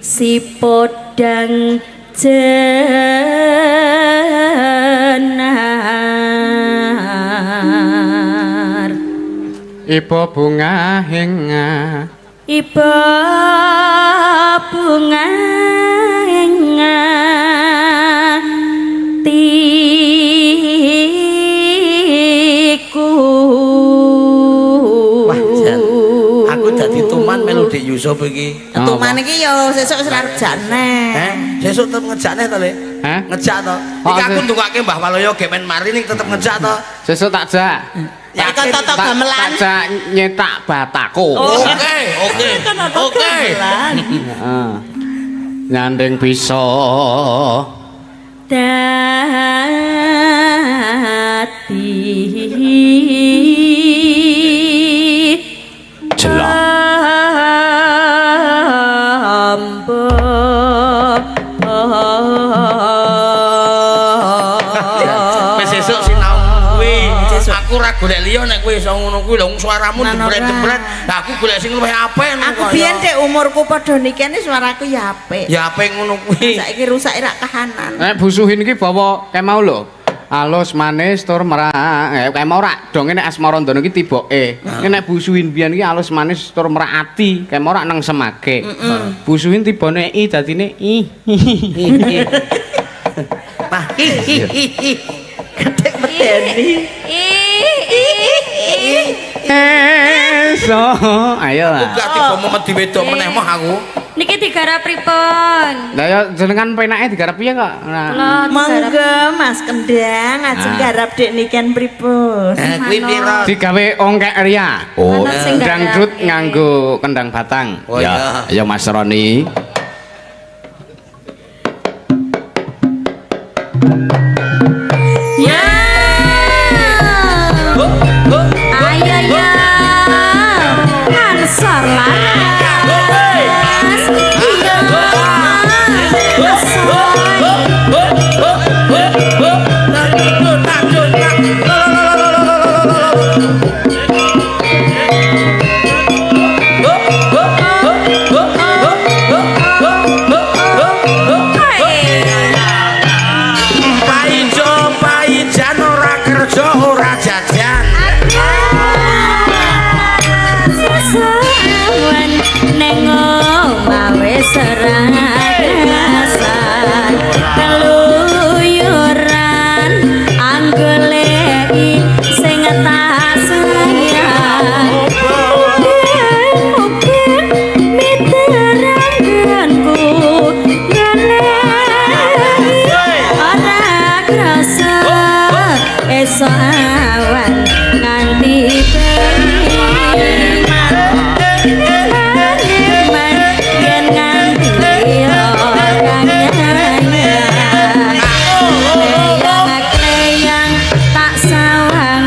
si podang jenar. Iba bunga hinga. Iba bunga atiku. Wah, Jan. Aku dadi tuman melu Dik Yusuf iki. Tuman iki ya sesuk wis arep jane. Heh, sesuk tetep ngejakne to, Le? Hah? Ngejak to. Oh, Iki aku sih. ndongake Mbah Waloyo gek men mari ning tetep ngejak to. Sesuk tak jak. Ya kon toto gamelan. Tak jak nyetak batako. Oke, oke. Oke. Heeh. Nyanding bisa. Dadi Jelak. Ambo. Wis sesuk sinau kuwi. Aku ora golek liya nek kowe iso ngono kuwi lho suaramu Nan ora. jebret-jebret. Lah aku golek sing luwih apik ngono Aku kaya. biyen dek umurku padha nikene suaraku ya apik. Ya apik ngono kuwi. Saiki rusak rak kahanan. Nek busuhin iki bawa kemau lho. Alus manis tur merak. Kemau rak donge nek Asmarandana iki tiboke. Iki nek busuhin biyen iki alus manis tur merak ati, kemau rak nang semake. Busuhin tibone i dadine i. Nah, hi hi hi hi. Ketek medeni. Ih, ih, ih. Es Iso, ayo lah. Gak tiba momen diwedok meneh moh aku. Niki digarap pripun? Lah ya jenengan penake digarap piye kok? Nah. Kula digarap Monggo Mas Kendang ajeng Ah. garap Dek Niken pripun? Eh, kuwi piro? Digawe ongkek ria. Oh. Manut sing garap. Dangdut nganggo kendang batang. Oh, Ya, iya. ayo Mas Roni. Ya. Ayo ya. Ansor laras. Iya. Paijo paijan ora kerja ora jajan. Sesawan neng omah wis ora kerasan keluyuran anggoleki sing tak sayang mungkin miteranganku goleki ora krasa esok awan nganti bengi eman yen nganti ora nyayang kleyang tak sawang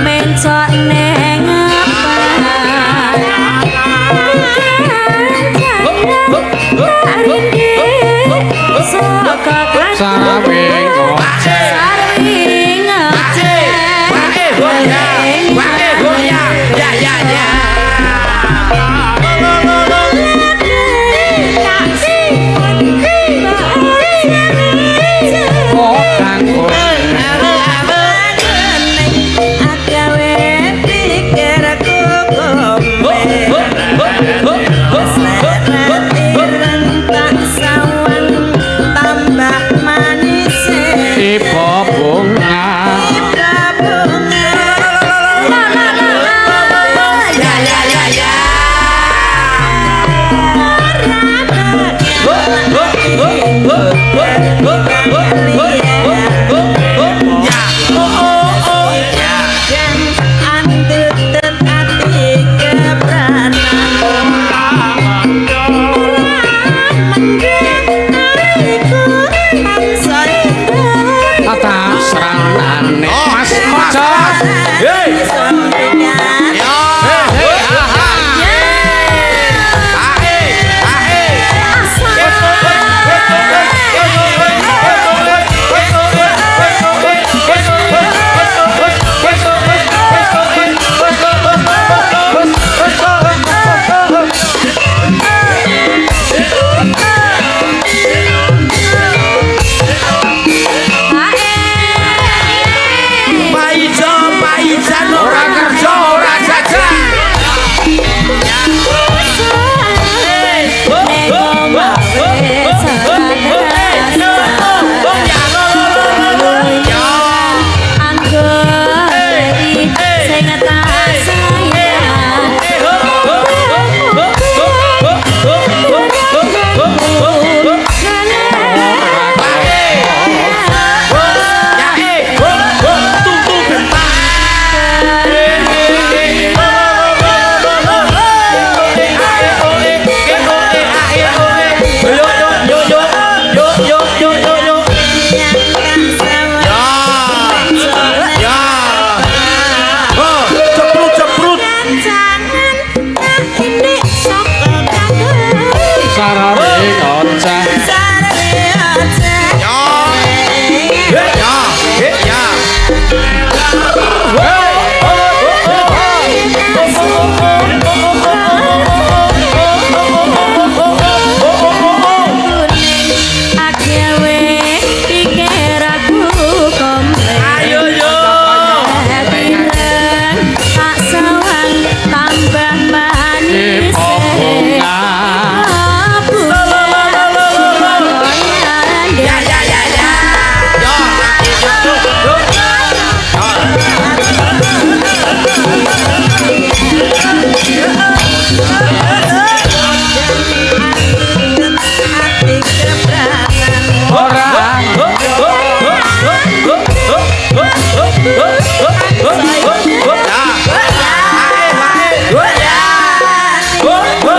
mencok neng apa Sarawing ngoceh. Sarawing ngoceh. Wae hoya, wae hoya. Ya ya ya. Kang Agawe pikirku gombe. Seret ireng tak sawang tambah manis. Ibu bunga. Bunga. Ya ya ya ya. Ho ho ho. Ya. Hae hae. Ho ya. Ho ho.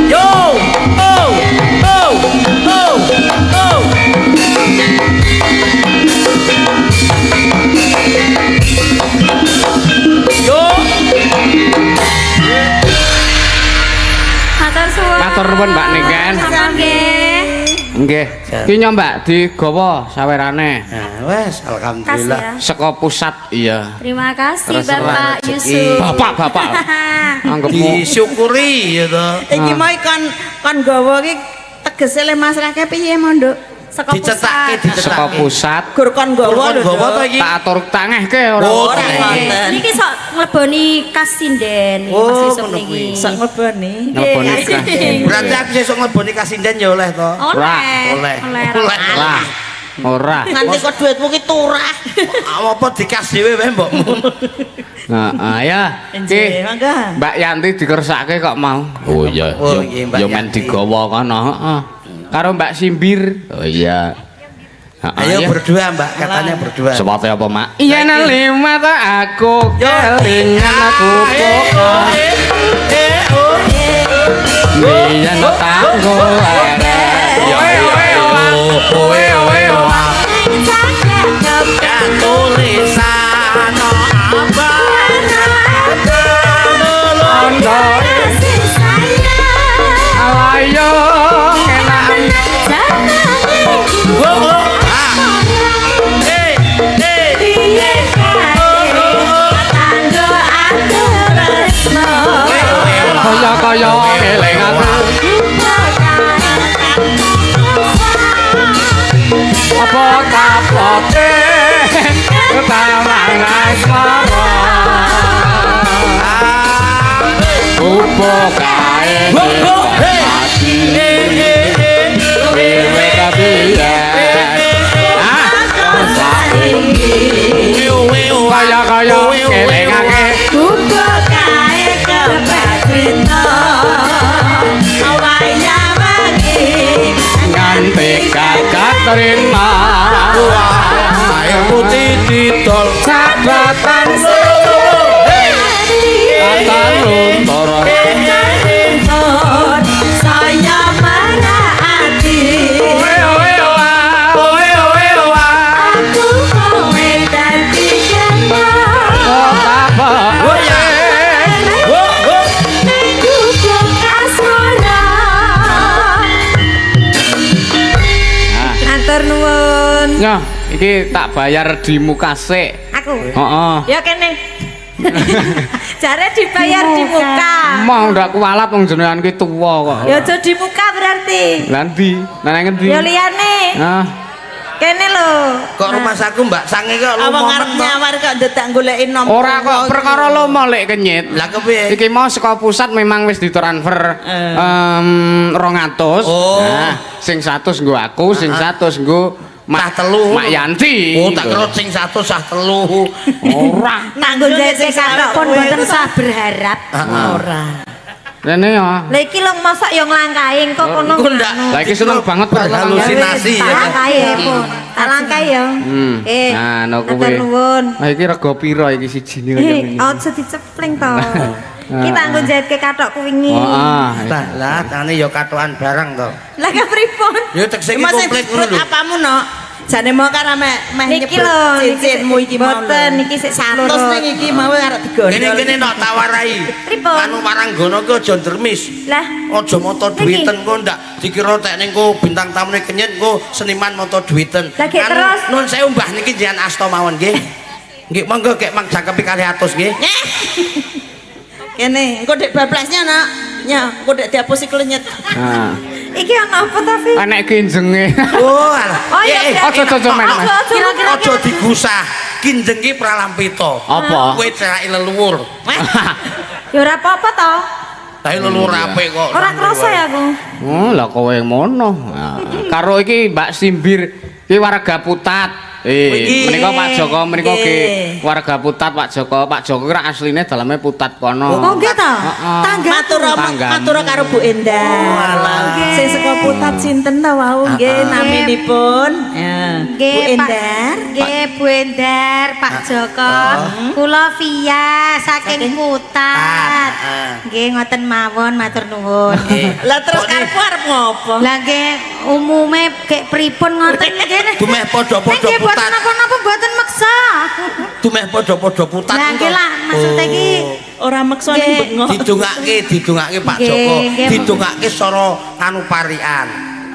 Yo. Oh. Oh. Oh. Oh. Yo. Matur suwun. Matur nuwun Mbak Niken. Sampun nggih. Nggih. Ki nyo Mbak digawa sawerane Nah, wes Kasih alhamdulillah. ya. saka pusat. Iya. Terima kasih Terserah Bapak rezeki. Yusuf. Bapak-bapak. Anggapmu Disyukuri ya toh. Iki mau kon kon gawa iki tegese le masrahke piye mondok? Saka Dicetake, pusat. saka dicetake. pusat Gur kon gawa Gur kon lho. gawa Dok. to iki? tak atur tangehke ora. Oh, Ora ngoten. Niki sok ngleboni kas sinden niki Oh, Mas Yusuf ngono kuwi. niki. Sok ngleboni. Ngleboni kas. Berarti aku sesuk ngleboni kasinden ya oleh toh. Oleh. Oleh. Oleh. Oleh. Lah. Ora. Nganti kok duitmu ki turah. Apa dikas dhewe wae mbokmu. Heeh ya. Ki Nggih, mangga. Mbak Yanti dikersake kok mau. Oh iya, Oh, iya, Mbak ya men Yanti. digawa kono, heeh. Karo Mbak Simbir. Oh iya. Heeh, Ayo ya. berdua Mbak, katanya berdua. Sepate apa, Mak? Iya nang lima ta aku kelingan aku pokok. Biyen tanggo arek. Yo Oe oe oe. Ya tulisan abang. Ondo ayo enak. Eh eh. Kaya kaya eling aku. Apa kapote ketawang asmara. Upo kae wiwit kebiyen. Ah, kaya kaya elingake. Nganti gagak terima. Air putih didol. Sabatan kata luntur. Saya marah-ati Oe oe oa, oe oe oa. aku kowe dadi kenal Kota ning gubuk asmara. Matur nuwun. Nyoh, iki tak bayar di muka sik. Aku. Heeh. Ya kene. Jare dibayar di muka. Mau ndak kualat wong jenengan ki tuwa kok. Ya aja di muka berarti. Lah ndi? Lah nang ngendi? Ya liyane. Ah, Kene lho. Kok rumah saku Mbak Sange kok Awang lumomen arep to. nyawar kok dadak goleki nomor. ora kok perkara lomo lek kenyit. Lah kepiye? Iki mau saka pusat memang wis ditransfer 200. Oh. Nah, sing 100 nggo aku, sing 100 nggo Sah telu. Mak Yanti. Oh, tak kira sing 100 sah telu. Ora. Tanggung jawab katok Pun mboten sah berharap. Ora. Rene ya. Lah iki lho mosok yo nglangkahi engko kono. Engko ndak. Lah iki seneng banget kok. Berhalusinasi Tak ya. langkahi ya, pun. Tak langkahi ya. Hmm. Eh. Nah, no kuwi. Matur nuwun. Ah iki rega pira iki sijine kaya Eh, ngene. aja dicepling to. Ki tanggung jawabke katokku wingi. Oh, ah. Lah, lah tane ya katokan barang to. Lah kepripun? Ya tekse iki Mas sing komplit ngono disebut lho. apamu no? Jane mau kan meh meh Niki nyebut lho, niki cincinmu iki mau. Mboten niki sik 100 ning iki mau arep digondol. Kene-kene nok tawarai. Pripun? Anu waranggono ki aja ndremis. Lah, Aja moto Niki. duiten kok ndak dikira tek ning ko bintang tamune kenyit kok seniman moto duiten. Lah, gek Anu, terus? Nun sewu Mbah niki jenengan asta mawon nggih. Nggih monggo gek mang jangkepi kalih atus nggih. Kene, engko dek bablesnya nak. Nya, engko dek dihapusi klenyet. Nah. iki ana apa ta, Vi? Enek kinjenge. Oh, alah. Oh, iya, Eh, eh, berarti- Aja aja men. Aja, aja, Aja aja digusah. Kinjeng ki pralampita. Apa? Kowe ceraki leluhur. Ya ora apa-apa to. Tapi leluhur apik kok. Ora krasa ya aku. Oh, lah kowe ngono. Nah, karo iki Mbak Simbir iki warga Putat. Eh, menika Pak Joko menika ki Nggih. warga Putat Pak Joko. Pak Joko kira asline daleme Putat kono. Oh nggih to? Heeh. Tangga. Matur Tanggamu. matur karo Bu Endar. Nggih. Sing saka Putat sinten ta wau nggih naminipun? Ya. Bu Nggih, Pak. Endar. Nggih, Bu Endar, Pak Joko. Kula Via saking Putat. Nggih, ngoten mawon matur nuwun. Lah terus karepmu arep ngopo? Lah nggih umume gek pripun ngoten nggih. Dumeh padha-padha Nggih boten Putat. napa-napa boten meksa. Dumeh padha-padha Putat. Lah nggih lah maksud iki Ora meksa ning Nggih. bengok. Didongake, didongake Pak Nggih, Joko, nggih. Didongake sara anu parikan.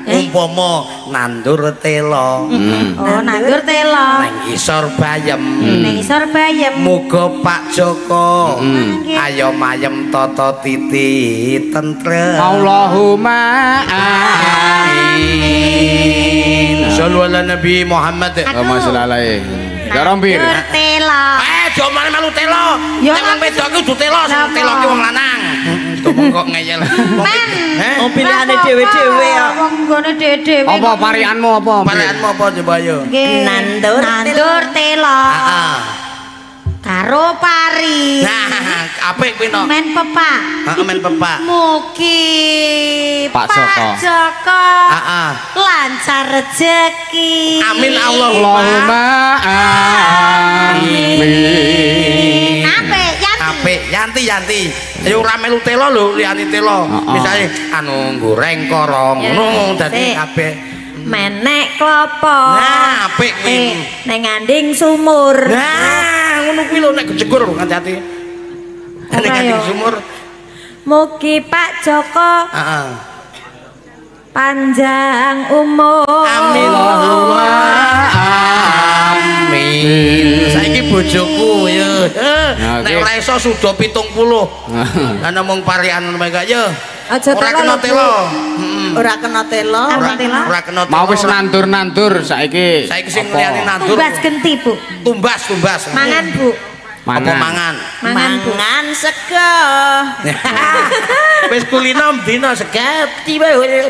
Umpama nandur tela oh nandur tela. Nang isor bayem. Ning isor bayem. Muga Pak Joko Nggih. ayo mayem tata titi tentrem. Allahumma amin. Shallu ala Nabi Muhammad. Allahumma sholli alaihi. Garombir. Nandur tela. Eh, diomongane melu telo. Ya, Nek wong wedok ki kudu telo, sing Napa? telo ki wong lanang. Ngomong kok ngeyel. Men. Heh? Oh pilihane dhewe-dhewe kok. Wong nggone dhewe-dhewe. Apa parikanmu apa? Mbir? Parikanmu apa coba ayo? Nggih. Nandur nandur tela. Heeh. Karo pari. Nah, apik kuwi no. Men pepak. Heeh, men pepak. Mugi Pak Joko. Joko Heeh. lancar rezeki. Amin Allahumma. Allahumma amin. Apik, Yanti. Apik, Yanti Yanti. Ayo ora melu telo lho, liyane telo. Heeh. Misale anu goreng korong ngono dadi Sik. kabeh. Menek klopo. Nah, apik kuwi. Neng nganding sumur. Nah, ngono kuwi lho nek kejegur hati-hati. Nek Ora nganding yo. sumur, Mugi Pak Joko heeh. panjang umur. Amin. Allahumma amin. Saiki bojoku yo. Nah, Nek oke. ora iso suda 70. Lah namung parikan ngono bae yo. Aja Ora telo kena lho, Bu. telo. Heeh. Ora kena telo. Apa telo? Ora kena telo. Mau wis nandur-nandur saiki. Saiki sing apa? liyane nandur. Tumbas genti, Bu. Tumbas, tumbas. Mangan, Bu. Apa Mangan. mangan? Mangan, Bu. Mangan sego. Wis kulino dina segati wae.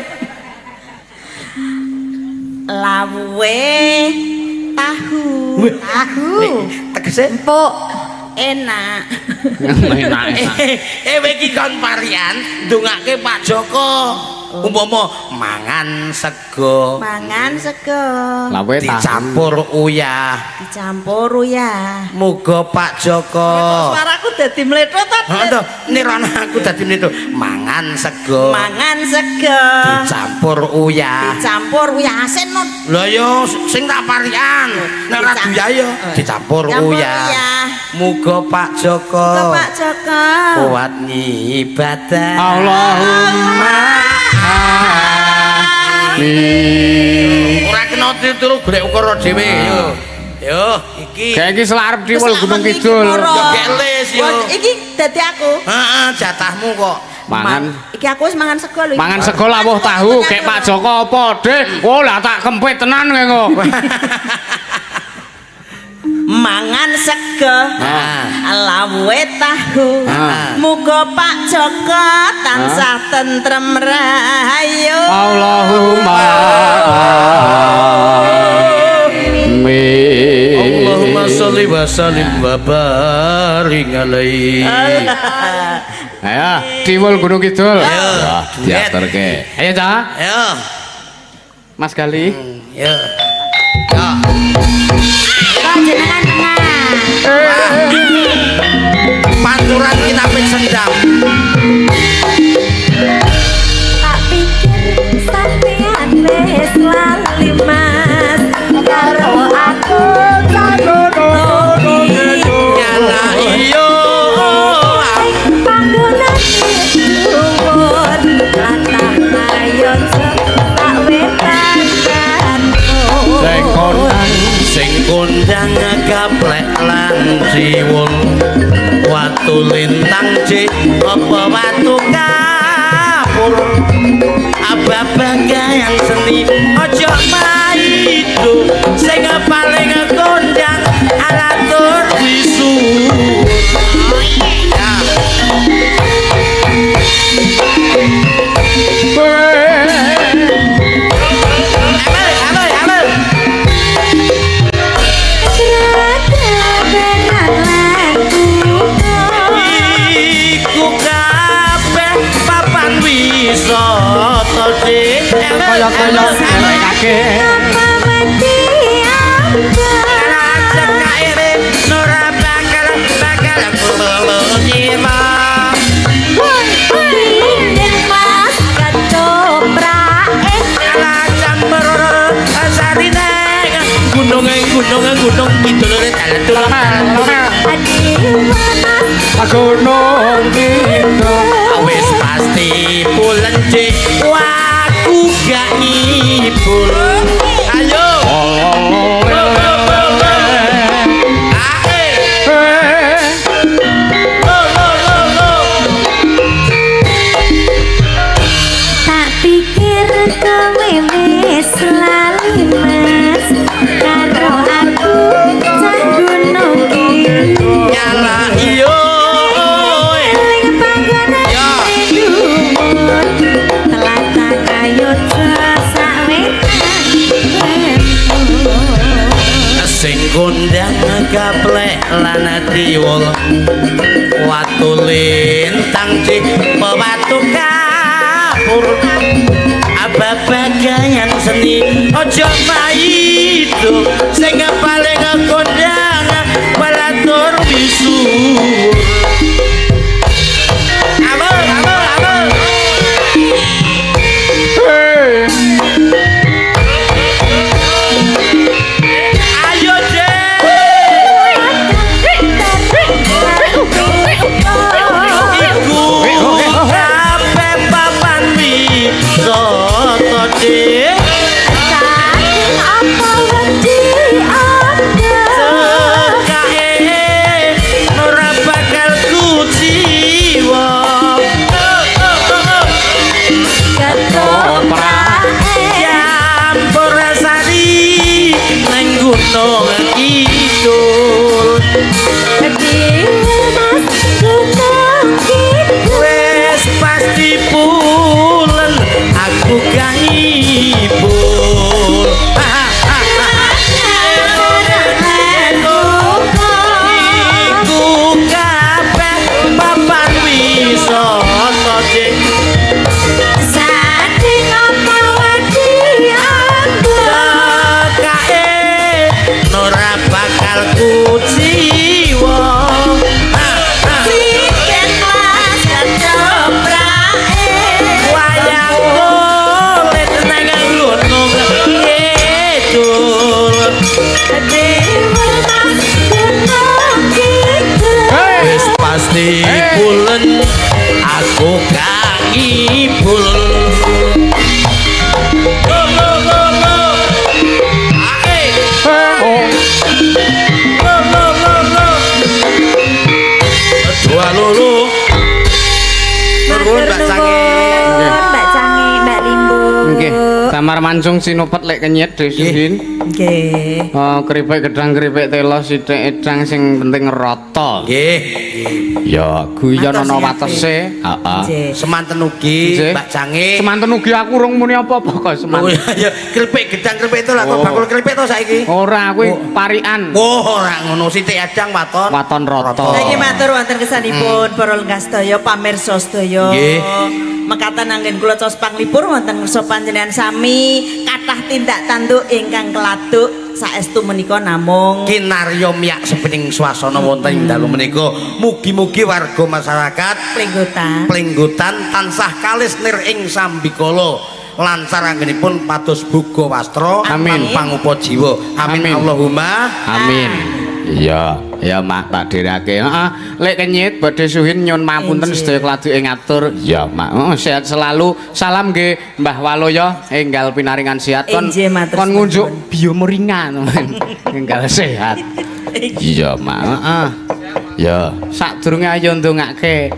Lawuhe tahu. Tahu. Tegese Empuk. Enak. Enak enak. Eh kowe iki kon parian ndongake Pak Joko. Umpama mangan sego Mangan sego. Lawe tahu. dicampur uyah. Dicampur ya. Muga Pak Joko. Suaraku dadi mlethot to. Heeh to, nirana aku dadi mleto. Mangan sego Mangan sego. dicampur uyah. Dicampur uyah asin no. Lah yo sing tak parian. Nek ora duyah yo dicampur Campur uyah. uyah. Muga Pak Joko Muga Pak Joko. kuat ngibadah. Allahumma amin. Ora kena tiru golek ukara dhewe yo. Yo iki. Kayak iki selak arep diwul Terus Gunung lak wengi Kidul. iki moro. Yo gelis yo. Wah, iki dadi aku. Heeh, jatahmu kok. Mangan. Iki aku wis mangan sego lho. iki. Mangan sego lawuh tahu kayak Pak Joko apa, Dik? Oh lah tak kempit tenan kowe kok. Mangan sego. Nah. Lawuhe tahu. Ah. Muga Pak Joko tansah tentrem rahayu. Allahumma amin. Allahumma sholli wa sallim wa barik alaihi. Ayo, Tiwul Gunung Kidul. Ayo. Ya, diaturke. Ayo, Cak. Ayo. Mas Gali. Yo. Yo. Kok jenengan tenang. Panturan kinapit sendang. Tak pikir sampean wis lali Mas karo aku Nyala iyo. panggonane dhuwur latah ayo tak wetan. Sing kondang, sing kondang gaplek lan siwul. Watu lintang cik apa watu kapur. Abab-bagaian seni ojo maido sing paling kondang alatur disuwun. Ya. Amel, amel, amel. Gunung gunung kidul dalan tulung dalan tulung. Gunung Kidul. Wis pasti pulen cek aku gak ngibul. Ayo. Ae. Lo lo lo lo. Tak pikir kowe wis lali Mas karo aku cah gunung kidul. Nyala iyo. Eling panggonan Ya. dhuwur tlatah kayodya sawetan. Sing kondang gaplek lan tiwul watu lintang cik watu kapur ababagayan seni aja maido sing paling kondang palatur misuwur. Amo amo amo. Ayo Dek. Iku kabeh papan wisata Dik. Saking apa wedi ada Cekake ora bakal kuciwa. Ketoprak Campur sari nang gunung kidul. Mas Gunung Kidul. Wis pasti pulen aku gak ngibul. Iku kabeh papan wisata Dik. Saking apa wedi ada Cekake ora bakal kuciwa. Siken Mas ketoprake. Wayang kulit nang gunung kidul. Mas Gunung Kidul. Wis pasti pulen aku gak ngibul. Go go go go. Ae. Go go go go. Dua loro. Nuwun Mbak Cange. Mbak Cange, Mbak Limbo. Nggih, samar mancung sinupet lek kenyet Desuhin. Nggih. Oh, keripik gedang keripik telo sithik edang sing penting rata. Nggih. Ya, guyon Matur ana sing watese. Heeh. Nggih. Semanten ugi Nggih. Mbak Cange. Semanten ugi aku urung muni apa-apa kok Oh semanten. iya, keripik gedang keripik itu lah kok Oh. bakul keripik to saiki. Ora kuwi parikan. Oh, ora ngono sithik edang waton. Waton rata. Saiki matur wonten kesanipun para lenggah sedaya pamirsa sedaya. Nggih. Mekaten anggen kula caos panglipur wonten ngersa panjenengan sami kathah tindak tanduk ingkang keladuk saestu menika namung Kinarya miyak sepening swasana wonten ing dalu menika. Mugi-mugi warga masyarakat Plenggotan. Plenggotan tansah kalis nir ing sambikala lancar anggenipun pados boga wastra Amin. lan pangupa jiwa. Amin. Amin. Allahumma. Amin. Iya, ya mak tak dherake. Heeh, lek kenyit badhe suhin nyun mapunten Injih. sedaya kladuke ngatur. Iya, mak. Heeh, sehat selalu. Salam nggih Mbah Waloyo enggal pinaringan sehat kon Injih, matur kon suwun. ngunjuk biomoringa enggal sehat. Iya, mak. Heeh. Ya, sadurunge ayo ndongake